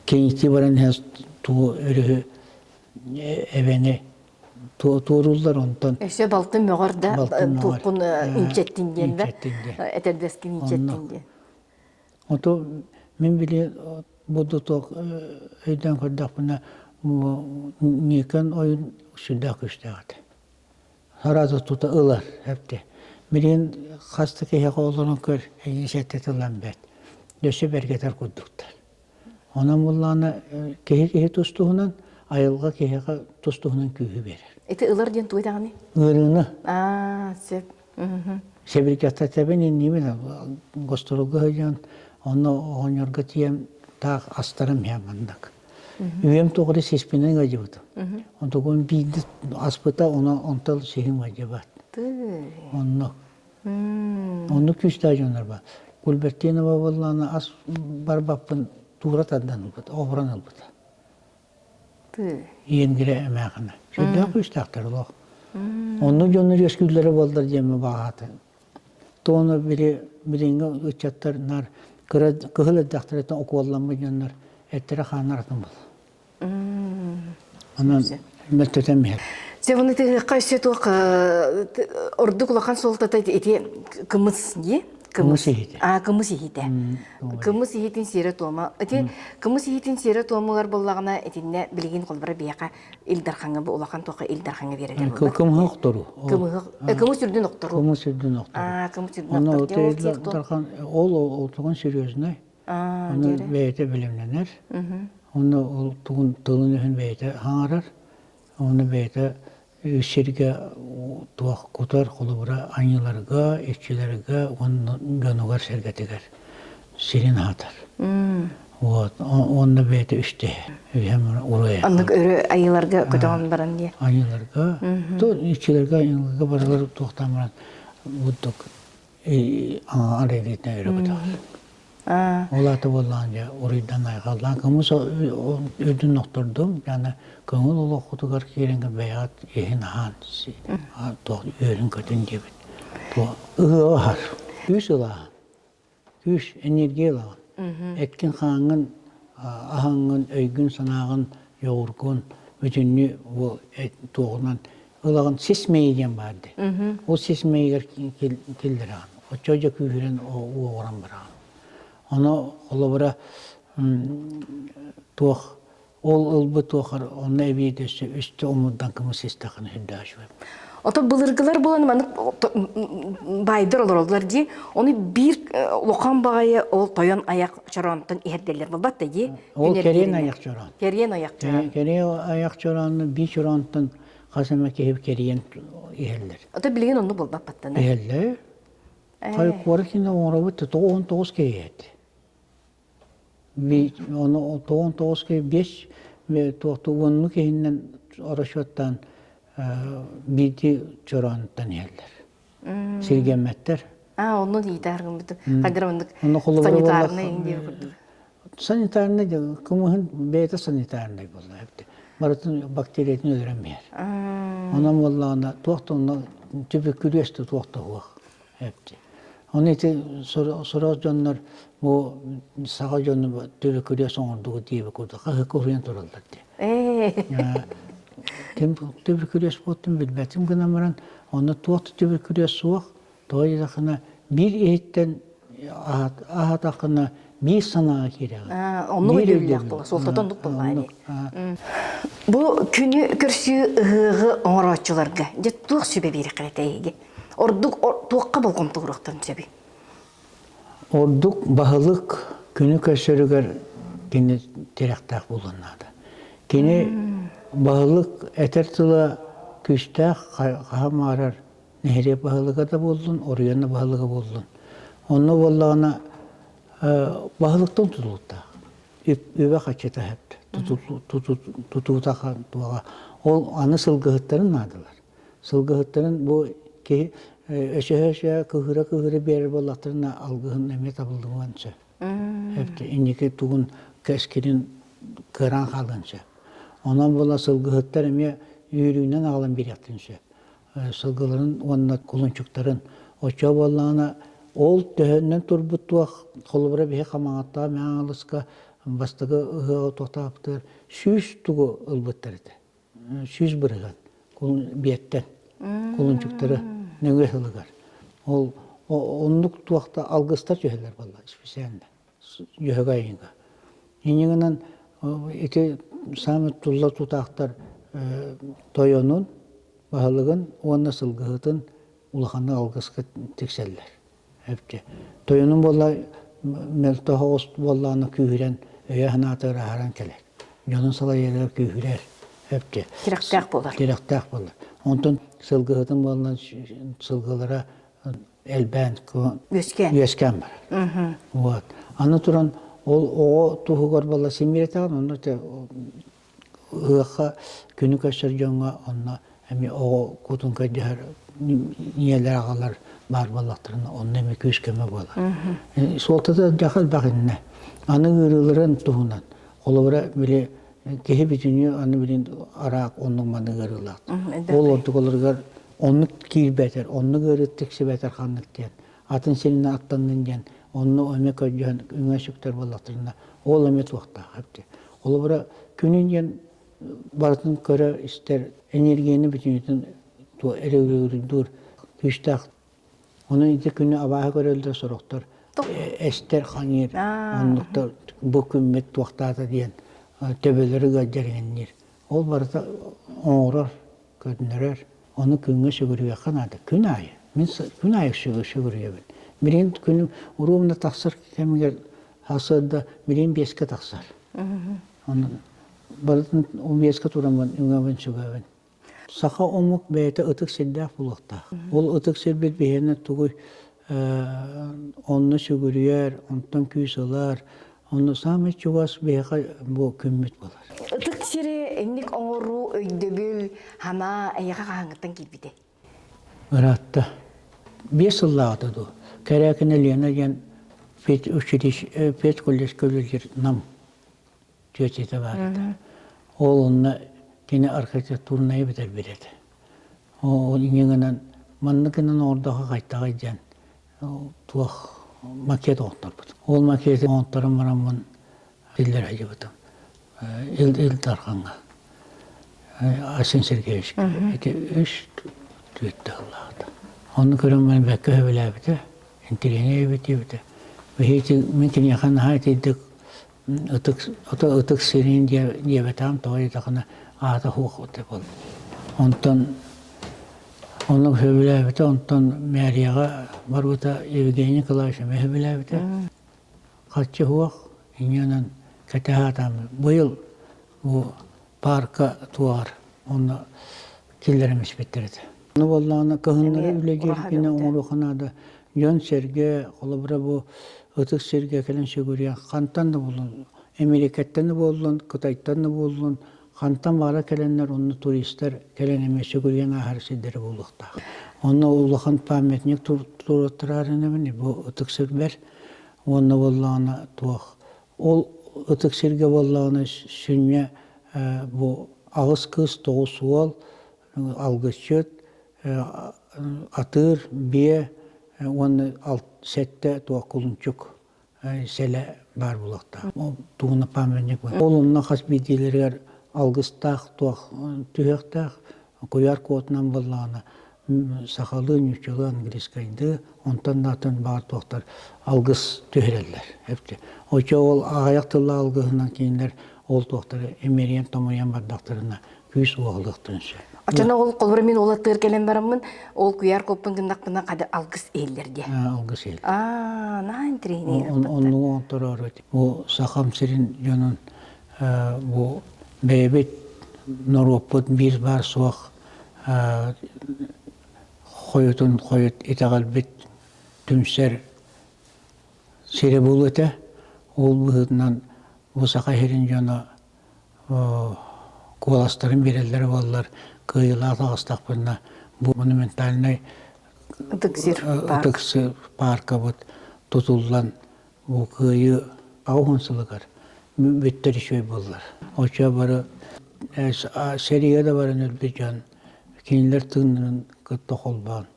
кэҥитии баран иһэн тугу өрүһү эбэни туорууллар онтон Өссө балтын мөҕөр да балтын мөҕөр туоххун инчэттин диэн да инчэттин диэн. Этэрбэскин Онно инчэттин диэн. Ото мин били бу туох өйдөөн көрдөхпүнэ Никон ойун сүрдээх күүстээх этэ. Сразу тута ылар эпти. Билигин хас да киһиэхэ олорон көр, эйигин сэттэ ылан бэрт. Өссө бэргэтэр курдуктар. Онон буллаҕына киһи-киһи тус-туһунан, айылҕа киһиэхэ тус-туһунан күүһү биэрэр. Ити ылар диэн тугу этэҕиний? Ыарыыны. Аа, сөп. Сэбиргэхтэтэбин иннибин гостуруолга сылдьан, онно оҕонньорго тиийэн таах астарым иһэ маннык. Үйэм тухары сиспинэн ыалдьыбытым. Онтукун биирдэ аспыта, ону онтон сиһим ыалдьыбат. Оннук. Оннук күүстээх дьоннор баар. Кульбертинова буоллаҕына ас барбаппын туура тардан ылбыта, оборон ылбыта. Иэнгирэ эмээхинэ. Сүрдээх күүстээхтэр олох. Оннук дьоннор үөскүүллэрэ буоллар диэммэ баҕаһаатын. Туону били билиҥҥи ыччаттар наар кыра кыһыл эрдэхтэриттэн укуолламмыт дьоннор эттэрэ хааннара атын буолла. Онон мөлтөтөн иһэр. Дьэ, ону тыһыахха өссө туох ордук улахан суолтата ити кымыс дии? Кымыс иһитэ. А, кымыс иһитэ. Кымыс иһитин сиэрэ-туома. Ити кымыс иһитин сиэрэ-туомугар буоллаҕына, итиннэ билигин холборо биһиэхэ Ил Дархаҥҥа бу улахан туохха Ил Дархаҥҥа биэрэллэр буолбат. Кымыһы охтору. Кымыһы кымыс үрдүн охтору. Кымыс үрдүн охтору. А, кымыс үрдүн охтору. Ил Дархан ол ол тугун серьезный. Ону бэйэтэ бэлэмнэнэр. Онно ол тугун тылын-өһүн бэйэтэ хаҥарар. Ону бэйэтэ сиргэ туох кутар холобура аньыыларга, иччилэргэ уонна дьонугар-сэргэтигэр сирин аһатар. Вот. Уонна бэйэтэ үстэһэ. Үһэм уруйа. Оннук өрө айыыларга көтөҕөн баран дии. Айыыларга, то иччилэргэ, айыыларга барылар туохтаан баран буддук арыйдыытынан өрө көтөҕөр. Ол аата буоллаҕын дьэ уруйдан айхаллаан кымыс үрдүн охтордум яна көҥүл олоххутугар киирэн бэйэҕит иһин аһаан туох үөрүн-көтүн диэбит туох ыһыаҕы аһар күүс ылааһын күүс энергия ылаҕын эккин-хааҥҥын аһаҥҥын өйгүн-санааҕын дьоҕургун бүтүннүү бу туоҕунан ылаҕын сис мэйи диэн баар дии. Ол сис мэйигэр киллэрэҕин. Оччо дьэ күүһүрэн уоҕуран бараҕын. Ону холобура туох ол ылбыт туохар онно эбии өссө үстэ омурдан кымыс истэххинэ сүрдээх үчүгэй. Ото былыргылар буолан маннык баайдар олороллор дии. Ону биир улахан баҕайы ол тойон айах чороонтон иһэрдэллэр буолбат да дии. Ол кэриэн айах чороон. Кэриэн айах чороон. Кэриэн айах чороонну биир чороонтон хас эмэ киһи кэрийэн иһэллэр. Ото билигин оннук буолбаппаттан. Иһэллэр. Хай куорат кине оҥоробут 99 киһи иһэт. Ону 99 киһи биэс туохту уонну киһиннэн расчеттаан биирдии чороонтон иһэллэр. Сиргэммэттэр. А, онну иитээр гыммыт. Хайдара оннук санитарный диye курдук. Санитарный кымыһын бэйэтэ санитарный буолла. Барытын бактериятын өлөрөн биһэр. Онон буоллаҕына туох да онно түбүкүлүөс да туох да суох. Оны ити сорох дьоннор бу саха дьону түбүкүлүөс оҥордугу диэбит курдук хаһыакка уһуйан тураллар дии. Ким түбүкүлүөс буолтун билбэтим гынан баран онно туох да түбүкүлүөс суох Тоҕо диэтэххинэ, биир иһиттэн аһатаххына биир санааҕа киирэҕин. Оннук өйдөбүллээх буолла, суолтата оннук буолла ини. Бу күнү көрсүү ыһыаҕы оҥорооччуларга дьэ туох сүбэ биэриэххэ эһиги? Ордук туохха болҕомто ууруохтан сөбүй? Ордук баһылык күнү көрсөрүгэр кини тирэхтээх буолуон наада. Кини баһылык этэр тыла күүстээх хаһан баҕарар нэһилиэк баһылыга да буоллун, оройуон да баһылыга буоллун. Онно буоллаҕына баһылыктан тутулуктаах. Үбэ-харчыта сөп, тутуута туоҕа. Ол аны сылгыһыттарын наадалар. Сылгыһыттарын бу киһи өсөһө-өсөһө, кыһыра-кыһыра биэрэр буоллахтарына алгыһын эмиэ табыллымыан сөп. Инники тугун кэскилин кыараан хаалыан сөп. Онон буола сылгыһыттар эмиэ үөрүүнэн аҕалан биэриэхтэрин сөп. Сылгыларын уонна кулунчуктарын. Оччо буоллаҕына ол төһөннөн турбут туох холобура биһи Хамаҕаттаҕа Мэҥэ бастакы ыһыаҕы туохтаабытыгар 100 тугу ылбыттар этэ. 100% биэттэн кулунчуктары нөҥүө сылыгар. Ол оннук туохта алгыстар түһэллэр буолла специально Дьөһөгөй айыыга. Инньэ ити саамай тулла тутаахтар тойонун, баһылыгын уонна сылгыһытын улаханнык алгыска тиксэллэр. Эбчэ. Тойонун буолла мөлтөх оҕус буоллаҕына күүһүрэн өйө-санаата ырааһыран кэлэр. Дьонун салайарыгар күүһүрэр. Эбчэ. Тирэхтээх буолар. Тирэхтээх буолар. Онтон сылгыһытын буолла сылгылара элбээн үөскээн үөскээн барар. Вот. Аны туран ол оҕо туһугар буолла симиэтэҕин онно ыһыахха күнү көрсөр дьоҥҥо онно эмиэ оҕо кутун көрдөһөр ийэлэр аҕалар баар буоллахтарына онно эмиэ күүс-көмө буолар. Суолтата дьаха элбэх иннэ. Аны ыарыыларын туһунан. Холобура били киһи бүтүннүү аны билин араак оннук маннык ыарыылаах. Ол ордук оннук киирбэтэр, оннук ыарыы тиксибэтэр ханнык диэн, атын сиринэн аттаннын диэн, онно эмиэ көрдөһөн үҥэ сүктэр буоллахтарына, ол эмиэ туохтаах эбит. Холобура, күнүн диэн барытын көрөр-истэр, энергияны бүтүннүүтүн эрэгирдуур күүстээх. Онон ити күнү абааһы көрөллөр сорохтор эстэр хаҥыыр, оннуктар бу күммүт туохтаата диэн төбөлөрү ыалдьар иҥинниир. Ол барыта оҥорор, көрдөрөр. Ону күҥҥэ сүгүрүйүөххэ наада. Күн аайы. Мин күн аайы сүгүрүйэбин. Билигин күнүм уруумна тахсар кэмигэр сарсыарда билигин биэскэ тахсар. Онон барытын биэскэ тураммын үҥэбин сүгэбин. Саха омук бэйэтэ ытык сирдээх буолуохтаах. Ол ытык сирбит биһиэнэ тугуй онно сүгүрүйэр, онтон күүс ылар, онно саамай чугас биһиэхэ бу күммүт буолар. Ытык сири инник оҥоруу өйдөбүл санаа эйиэхэ хаһааҥҥыттан киирбитэй? Ыраатта. 5 сыллааҕыта дуу. Кэрээкинэ Лена диэн педучилище, педколледжка үлэлиир Нам тетята баар этэ. Ол онно кини архитектурнайы бүтэрбит этэ. Ол инньэ гынан маннык гынан оҥордоххо хайтаҕай диэн туох макет оҥотторбут. Ол макеты оҥотторон бараммын биллэр сылдьыбытым. Ил, Ил Дархаҥҥа Арсен Сергеевичка ити үс түөттэ сыллааҕыта. Онно көрөн баран бэккэ сөбүлээбитэ, интириэһинэй эбит диэбитэ. Биһиги мин киниэхэ наһаа итирдик ытык ытык сирин диэбэтэҕим тоҕо диэтэххинэ аата суох буолла. Онтон оннук сөбүлээбитэ, онтон мэрияҕа барбыта Евгений Николаевич эмиэ сөбүлээбитэ. Харчы суох, инньэ кэтэһэ сатааммын. Быйыл бу паарка туоҕар онно киллэрэн испиттэр этэ. Ону буоллаҕына кыһыннары үлэлиир гына оҥоруохха наада. Дьон-сэргэ, холобура бу ытык сиргэ кэлэн сүгүрүйэн хантан да буоллун, Эмиэрикэттэн да буоллун, Кытайтан да буоллун, хантан баара кэлэннэр онно туристар кэлэн эмиэ сүгүрүйэн ааһар сирдэрэ буолуохтаах. Онно улахан памятник туруоттараар инэбин бу ытык сирбэр уонна буоллаҕына туох ол ытык сиргэ буоллаҕына сүнньэ бу аҕыс кыыс тоҕус уол алгысчыт атыыр биэ уонна сэттэ туох кулунчук сэлэ баар буолуохтаах. Ол тугуна памятник Ол онно хас биирдиилэригэр алгыстаах туох түһүөхтээх куйаар куотунан буоллаҕына сахалыы, нууччалыы, английскайдыы, онтон да атын баар туохтар алгыс түһэрэллэр. Оччо ол аҕыйах тыллаах алгыһынан кинилэр ол туохтары имэрийэн-томойон бардахтарына күүс уоҕулуохтарын сөп. Оччоно ол холобура мин ол аттыгар кэлэн бараммын, ол куйаар куоппун гыннахпына хады алгыс иһиллэр диэ. Алгыс иһиллэр. Аа, наһаа интэриэһинэй. Оннугу оҥотороору бу Сахам сирин дьонун бу бэйэбит норуоппут биир баар суох хойутун хойут итэҕэлбит түмсэр сирэ буолуо этэ. Ол быһыытынан бу Саха сирин дьоно куоластарын биэрэллэрэ буоллар, кыайыылаах таҕыстахпына бу монументальнай Ытык сир Ытык сир пааркабыт тутуллан бу кыайыы 80 сылыгар бүттэр үчүгэй буоллар. Оччо бары сэриигэ да баран өлбүт дьон кинилэр тыыннарын кытта холбоон.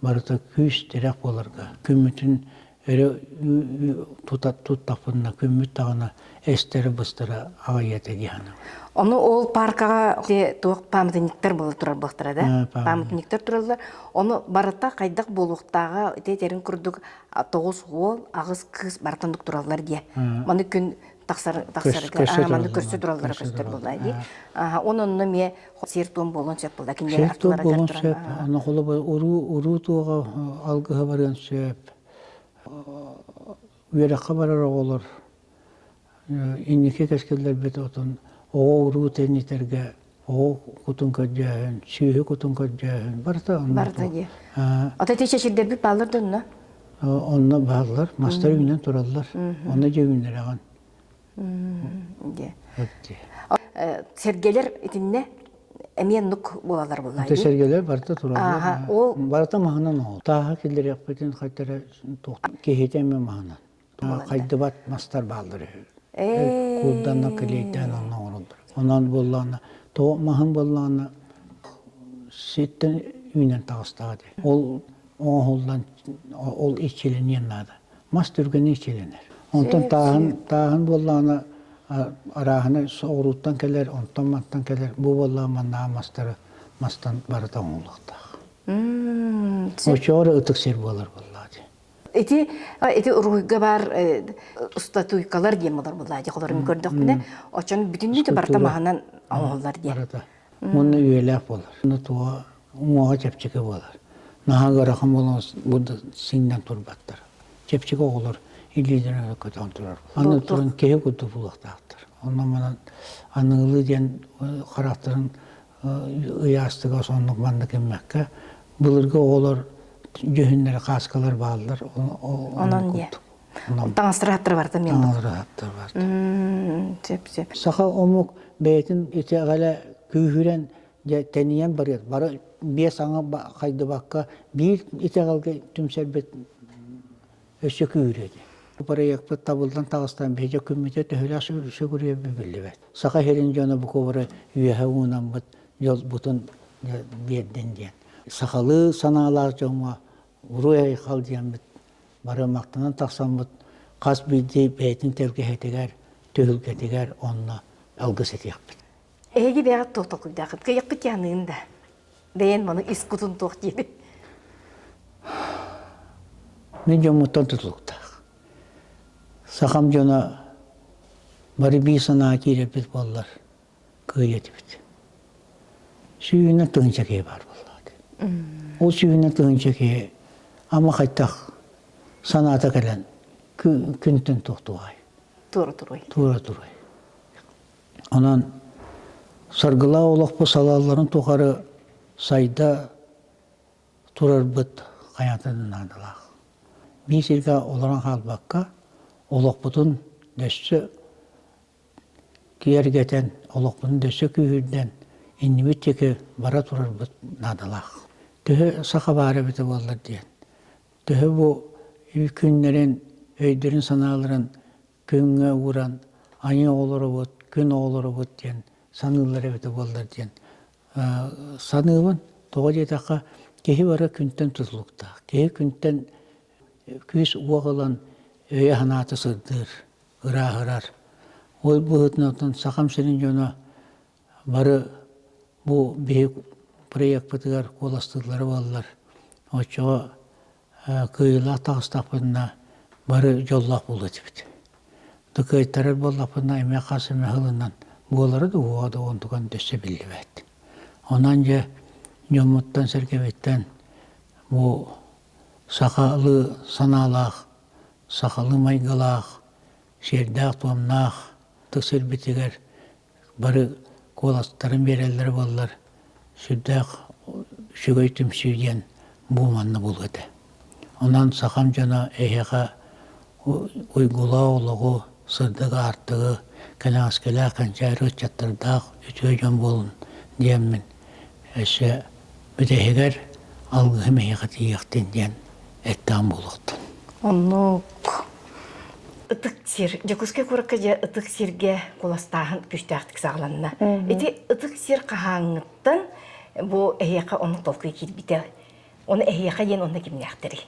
барыта күүс-тирэх буоларга күммүтүн өрө тута туттахпытына күммүт даҕаны эстэрэ-быстара аҕыйа этэ дии саныыбын. Ону ол паркаҕа туох памятниктар буола турар буолтара да? Памятниктар тураллар. Ону барыта хайдах буолуохтааҕа ити этэрин курдук 9 уол, 8 кыыс барытын тураллар диye. Маны күн тахсар тахсарга маны көрсө тураллара көстөр буолла дии. Онон онно эмиэ сиэр-туом буолуон сөп буолла. Кинилэр Сиэр-туом буолуон сөп. Аны холобур уруу уруу туоҕа алгыһа барыан сөп. Үөрэххэ барар оҕолор инники кэскиллэрбит отон оҕо-уруу тэнитэргэ оҕо кутун көрдөөһүн, сүөһү кутун көрдөөһүн барыта онно. Барыта дии. Ото ити чэчирдэрбит бааллар да онно? Онно бааллар, мастар үүнэн тураллар. Онно дьэ үүннэрэҕин. Дии. Сэргэлэр итиннэ эмиэ оннук буолаллар буоллаа дии. Сэргэлэр барыта тураллар. Ол барыта маһынан оҥол. Тааһы киллэриэхпитин хайтара киһитэ эмиэ маһынан. Хайдыбат мастар бааллар үһү. Куурданна килиэйдээн онно оҥороллор. Онон буоллаҕына, тоҕо маһын буоллаҕына ситтэн үүнэн таҕыстаҕа дии. Ол оҥоһуллан ол иччилэниэн наада. Мас түргэнник иччилэнэр. Онтон тааһын тааһын буоллаҕына арааһына соҕурууттан кэлэр, онтон мантан кэлэр. Бу буоллаҕа маннааҕы мастары мастан барыта оҥоһуллуохтаах. Оччоҕо эрэ ытык сир буолар буоллаҕа дии. Ити ити уруһуйга баар статуйкалар диэн болар буоллаа дии холорун көрдөхпүнэ очон бүтүннүү барыта маһынан оҥоһуллар диэн. Барыта. Уонна үйэлээх буолар. Уонна туоҕа уҥуоҕа чэпчэки буолар. Наһаа ыарахан буолан бу да сиҥнэн турбаттар. Чэпчэки оҕолор илиилэрин көтөҕөн турар. Аны туран киһи курдук буолуохтаахтар. Онон манан аныгылыы диэн харахтарын ыйаастыга соннук маннык гыммакка былыргы оҕолор дьүһүннэрэ кааскалар бааллар онон диэ таҥастыраһаттар барта мен таҥастыраһаттар барта сөп сөп саха омук бэйэтин итэҕэлэ күүһүрэн дьэ тэнийэн барыар бары биэс аҥы хайдыбакка биир итэҕэлгэ түмсэрбит өссө күүрүө дии. Бырайыакпыт табыллан таҕыстан биһиги күммүтэ төһөлөөх сүгүрүйэрбит биллибэт. Саха сирин дьоно бу кубары үөһэ уунаммыт дьолбутун биэрдин диэн. Сахалыы санаалаах дьоҥҥо уруй-айхал диэммит бары махтанан тахсаммыт хас биирдии бэйэтин тэлгэһэтигэр, түһүлгэтигэр онно алгыс этиэхпит. Эһиги бэйэҕит туох толкуйдааххыт? Кыайыахпыт дии да. Бэйэн маны ис кутун туох диэбит? Мин дьоммуттан тутулуктаах. Сахам дьоно бары биир санаа киирэрбит буоллар, кыайыа этибит. Сүүһүнэн тыһыынча киһи баар буоллаҕа. Ол сүүһүнэн тыһыынча киһи ама хайдах санаата кэлэн күнтэн туохтуоҕай? Туора туруой. Туора туруой. Онон саргылаах олохпут салалларын тухары сайда турарбыт хайаата да наадалаах. Биир сиргэ олорон хаалбакка, олохпутун өссө киэргэтэн, олохпутун өссө күүһүрдэн, иннибит диэки бара турарбыт наадалаах. Төһө саха баар эбитэ буоллар диэн, төһө бу күннэрин, өйдөрүн-санааларын күҥҥэ ууран айыы оҕолоробут, күн оҕолоробут диэн саныыллар эбитэ буоллар диэн саныыбын. Тоҕо диэтэххэ, киһи бары күнтэн тутулуктаах. Киһи күнтэн күүс-уох ылан өйө-санаата сырдыыр, ырааһырар. Ол быһыытынан Сахам сирин дьоно бары бу биһи проекпытыгар куоластыыллара буоллар, оччоҕо кыайыылаах таҕыстахпытына бары дьоллоох буолуо этибит. Да кыайтарар буоллахпытына эмиэ хас эмэ сылынан буолара да уоҕа да онтукан өссө биллибэт. Онон дьэ дьоммуттан-сэргэбиттэн бу сахалыы санаалаах, сахалыы майгылаах, сиэрдээх-туомнаах ытык сирбитигэр бары куоластарын биэрэллэрэ буоллар, сүрдээх үчүгэй түмсүү диэн бу манна буолуо этэ. Онон сахам дьоно эһиэхэ уйгулаах олоҕу, сырдык аартыгы, кэнэҕэскилээх кэнчээри ыччаттардаах үтүө дьон буолун диэммин өссө бүтэһигэр алгыһым эһиэхэ тиийиэхтин диэн эттэҕим буолуохтун. Оннук. Ытык сир. Дьокуускай куоракка дьэ ытык сиргэ куоластааһын күүстээхтик саҕаланна. Ити ытык сир хаһааҥҥыттан бу эһиэхэ оннук толкуй киирбитэ. Оны эһиэхэ диэн онно кимнээхтэрий?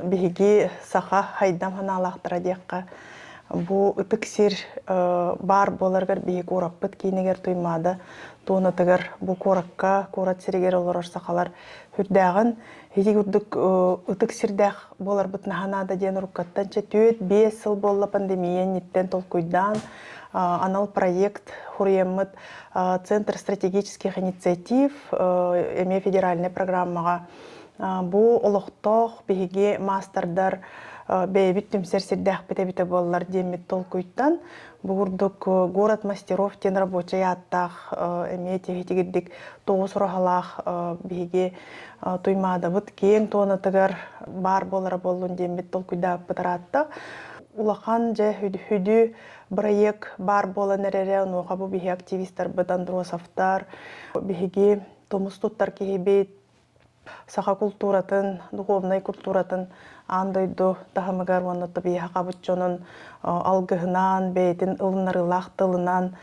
Биһиги саха хайдам санаалаахтара диэххэ, бу ытык сир баар буоларыгар биһи куораппыт киинигэр Туймаада туонатыгар бу куоракка, куорат сиригэр олорор сахалар сүрдээҕин ити курдук ытык сирдээх буоларбыт наһаа наада диэн уруккаттан чэ 4-5 сыл буолла пандемия инниттэн толкуйдаан анал проект хуруйаммыт Центр стратегических инициатив эмиэ федеральнай программаҕа Бу олохтоох биһиги маастардар бэйэбит түмсэр сирдээхпит эбитэ буоллар диэммит толкуйтан бу курдук город мастеров диэн рабочай ааттаах эмиэ тиһитигирдик тоҕус ураһалаах биһиги Туймаадабыт киэҥ туонатыгар баар буолара буоллун диэммит толкуйдаабыппыт ыраатта. Улахан дьэ хүдү бырайыак баар буолан эрэрэ, онуоха бу биһиги активистарбыт Андросовтар, биһиги тумус туттар киһибит, Саха култууратын, духовнай култууратын аан дойду таһымыгар уонна тобиһахабыт дьонун алгыһынан, бэйэтин ылынарыылаах тылынан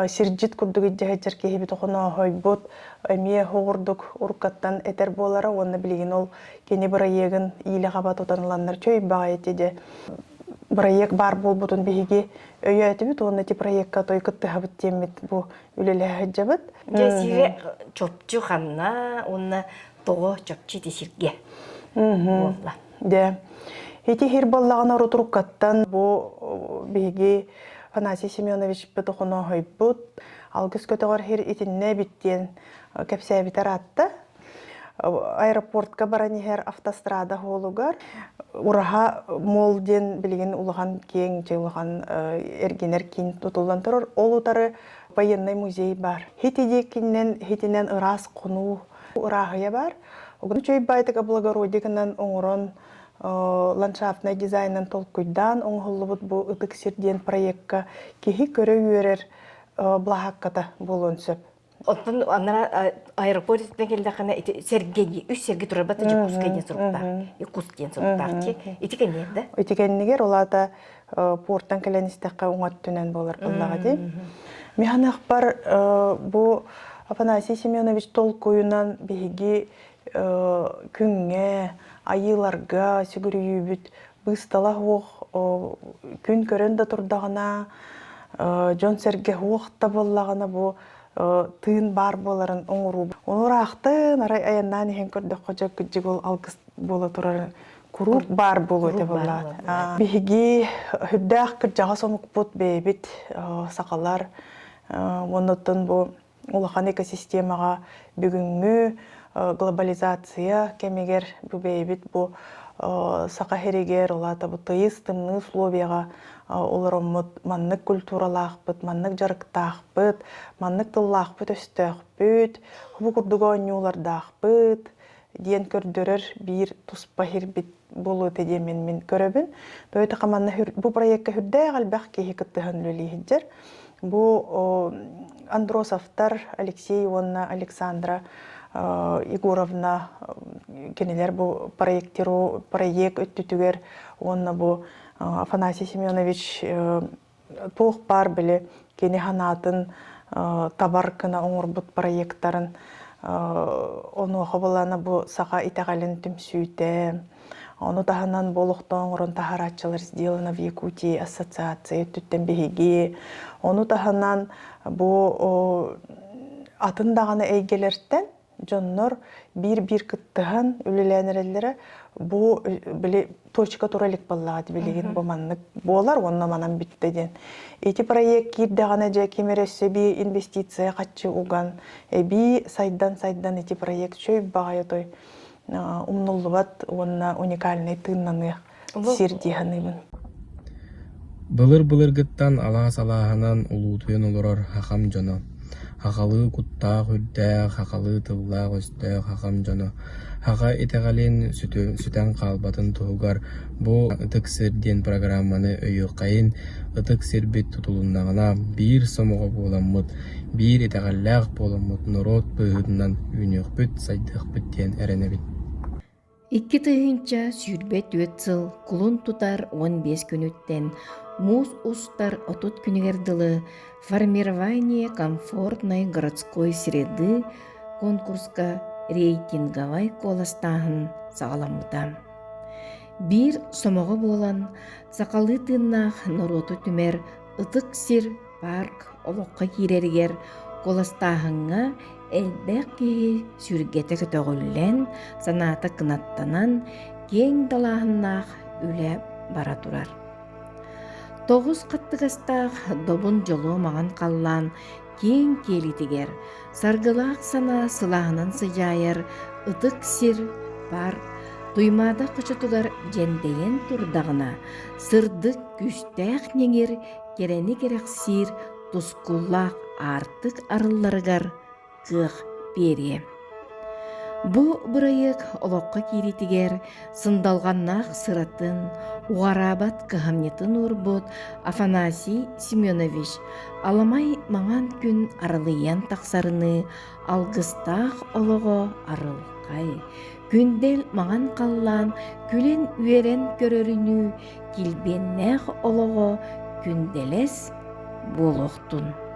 сирдьит курдук илдьэ киһибит охонооһойбут эмиэ оҕурдук уруккаттан этэр буолара уонна билигин ол кини бырайыагын иилэ хаба тутан ыланнар чөй баҕайы ити бырайыак баар буолбутун биһиги өйөөтүбүт уонна ити проекка той кыттыһабыт диэммит бу үлэлэһэ сылдьабыт. Дьэ сирэ чопчу ханна уонна тоҕо чопчу ити сиргэ буолла? Дьэ ити сир буоллаҕына урутуруккаттан бу биһиги Афанасий Семенович Петухонооһойбут алгыс көтөҕөр сир итиннэ эбит диэн кэпсээбитэ ыраатта. Аэропортка баран иһэр автострада суолугар Ураһа мол диэн билигин улахан киэҥ дьэ улахан эргинэр киин тутуллан турар. Ол утары военный музей баар. Хити диэкинэн хитинэн ыраас хонуу ырааһыйа баар. Огну чөй байтык облагородигынан оҥорон ландшафтнай дизайнын толкуйдаан оҥоһуллубут бу ытык сир диэн проекка киһи көрө үөрэр былаһаакката буолуон сөп. Оттон анара аэропорт иттен келлэххинэ ити сэргэ дии үс сэргэ турар бата Дьокуускай диэн суруктаах. Якутск диэн суруктаах чи. Ити кэнниэр да? Ити кэннигэр ол аата портан кэлэн истэххэ уҥа өттүнэн буолар буоллаҕа дии. Миһаныахпар бу Афанасий Семенович толкуйунан биһиги күҥҥэ, айыыларга сүгүрүйүүбүт быыстала суох күн көрөн да турдаҕына, дьон-сэргэ суох да буоллаҕына бу тыын баар буоларын оҥоруу. Ону ыраахтан арай айаннаан иһэн көрдөххө дьэ кырдьык ол алгыс буола турарын куруук баар буолуо этэ буоллаҕа. Биһиги үрдээх кырдьаҕас омукпут бэйэбит сахалар уонна бу улахан экосистемаҕа бүгүҥҥү глобализация кэмигэр бу бэйэбит бу саха сиригэр ол аата бу тыйыс тымныы условияҕа олороммут маннык культуралаахпыт, маннык дьарыктаахпыт, маннык тыллаахпыт-өстөөхпүт, бу курдук оонньуулардаахпыт диэн көрдөрөр биир туспа сирбит буолуо этэ диэн мин көрөбүн. Тоҕо манна бу проекка сүрдээх элбэх киһи кыттыһан үлэлии сылдьар. Бу Андросовтар Алексей уонна Александра Егоровна кинилэр бу проектиру проект өттүтүгэр уонна бу Афанасий Семенович туох баар били кини санаатын табар гына оҥорбут проектарын онуоха былаана бу саха итэҕэлин түмсүүтэ ону таһынан бу олохтоох оҥорон таһаарааччылар сделано в Якутии ассоциация өттүттэн биһиги ону таһынан бу атын даҕаны эйгэлэртэн дьоннор биир-биир кыттыһан үлэлээн эрэллэрэ бу били точка тура илик буоллаҕа билигин бу маннык буолар уонна манан бүттэ диэн. Ити проект киирдэҕинэ дьэ ким эрэ өссө эбии инвестиция хаччы уган эбии сайдан-сайдан ити проект чөй баҕайы той умнуллубат уонна уникальнай тыыннаныах сир дии саныыбын. Былыр-былыргыттан алаас алааһынан улуутуйан олорор хахам дьоно, хахалыы куттаах-үрдээх, хахалыы тыллаах-өстөөх хахам дьоно, хаха итэҕэлин сүтэн хаалбатын туһугар бу Ытык сир диэн программаны өйүөххэйин, ытык сирбит тутулуннаҕына биир сомоҕо буоламмыт, биир итэҕэллээх буоламмыт норуот быһыытынан үүнүөхпүт, сайдыахпыт диэн эрэнэбит. 2024 сыл кулун тутар 15 күнүттэн муус устар 30 күнүгэр дылы «Формирование комфортной городской среды» конкурска рейтинговай куоластааһын саҕаламмыта. Биир сомоҕо буолан, сахалыы тыыннаах норуоту түмэр ытык сир парк олоххо киирэригэр куоластааһыҥҥа элбэх киһи сүргэтэ көтөҕүллэн, санаата кынаттанан, киэҥ далааһыннаах үлэ бара турар. Тоҕус хаттыгастаах добун дьолуо маҥан халлаан киэҥ киэлитигэр саргылаах санаа сылааһынан сыдьаайар ытык сир парк Туймаада хочотугар дьэндэйэн турдаҕына, сырдык күүстээх ньэҥир кэрэни кэрэхсиир тускуллаах аартык арылларыгар кыах биэриэ. Бу бырайыак олоххо киириитигэр сындалҕаннаах сыратын, уҕараабат кыһамньытын уурбут Афанасий Семенович аламай маҥан күн арылыйан тахсарыныы алгыстаах олоҕо арылхай, күндэл маҥан халлаан күлэн-үөрэн көрөрүнүү килбиэннээх олоҕо күндэлэс буолуохтун.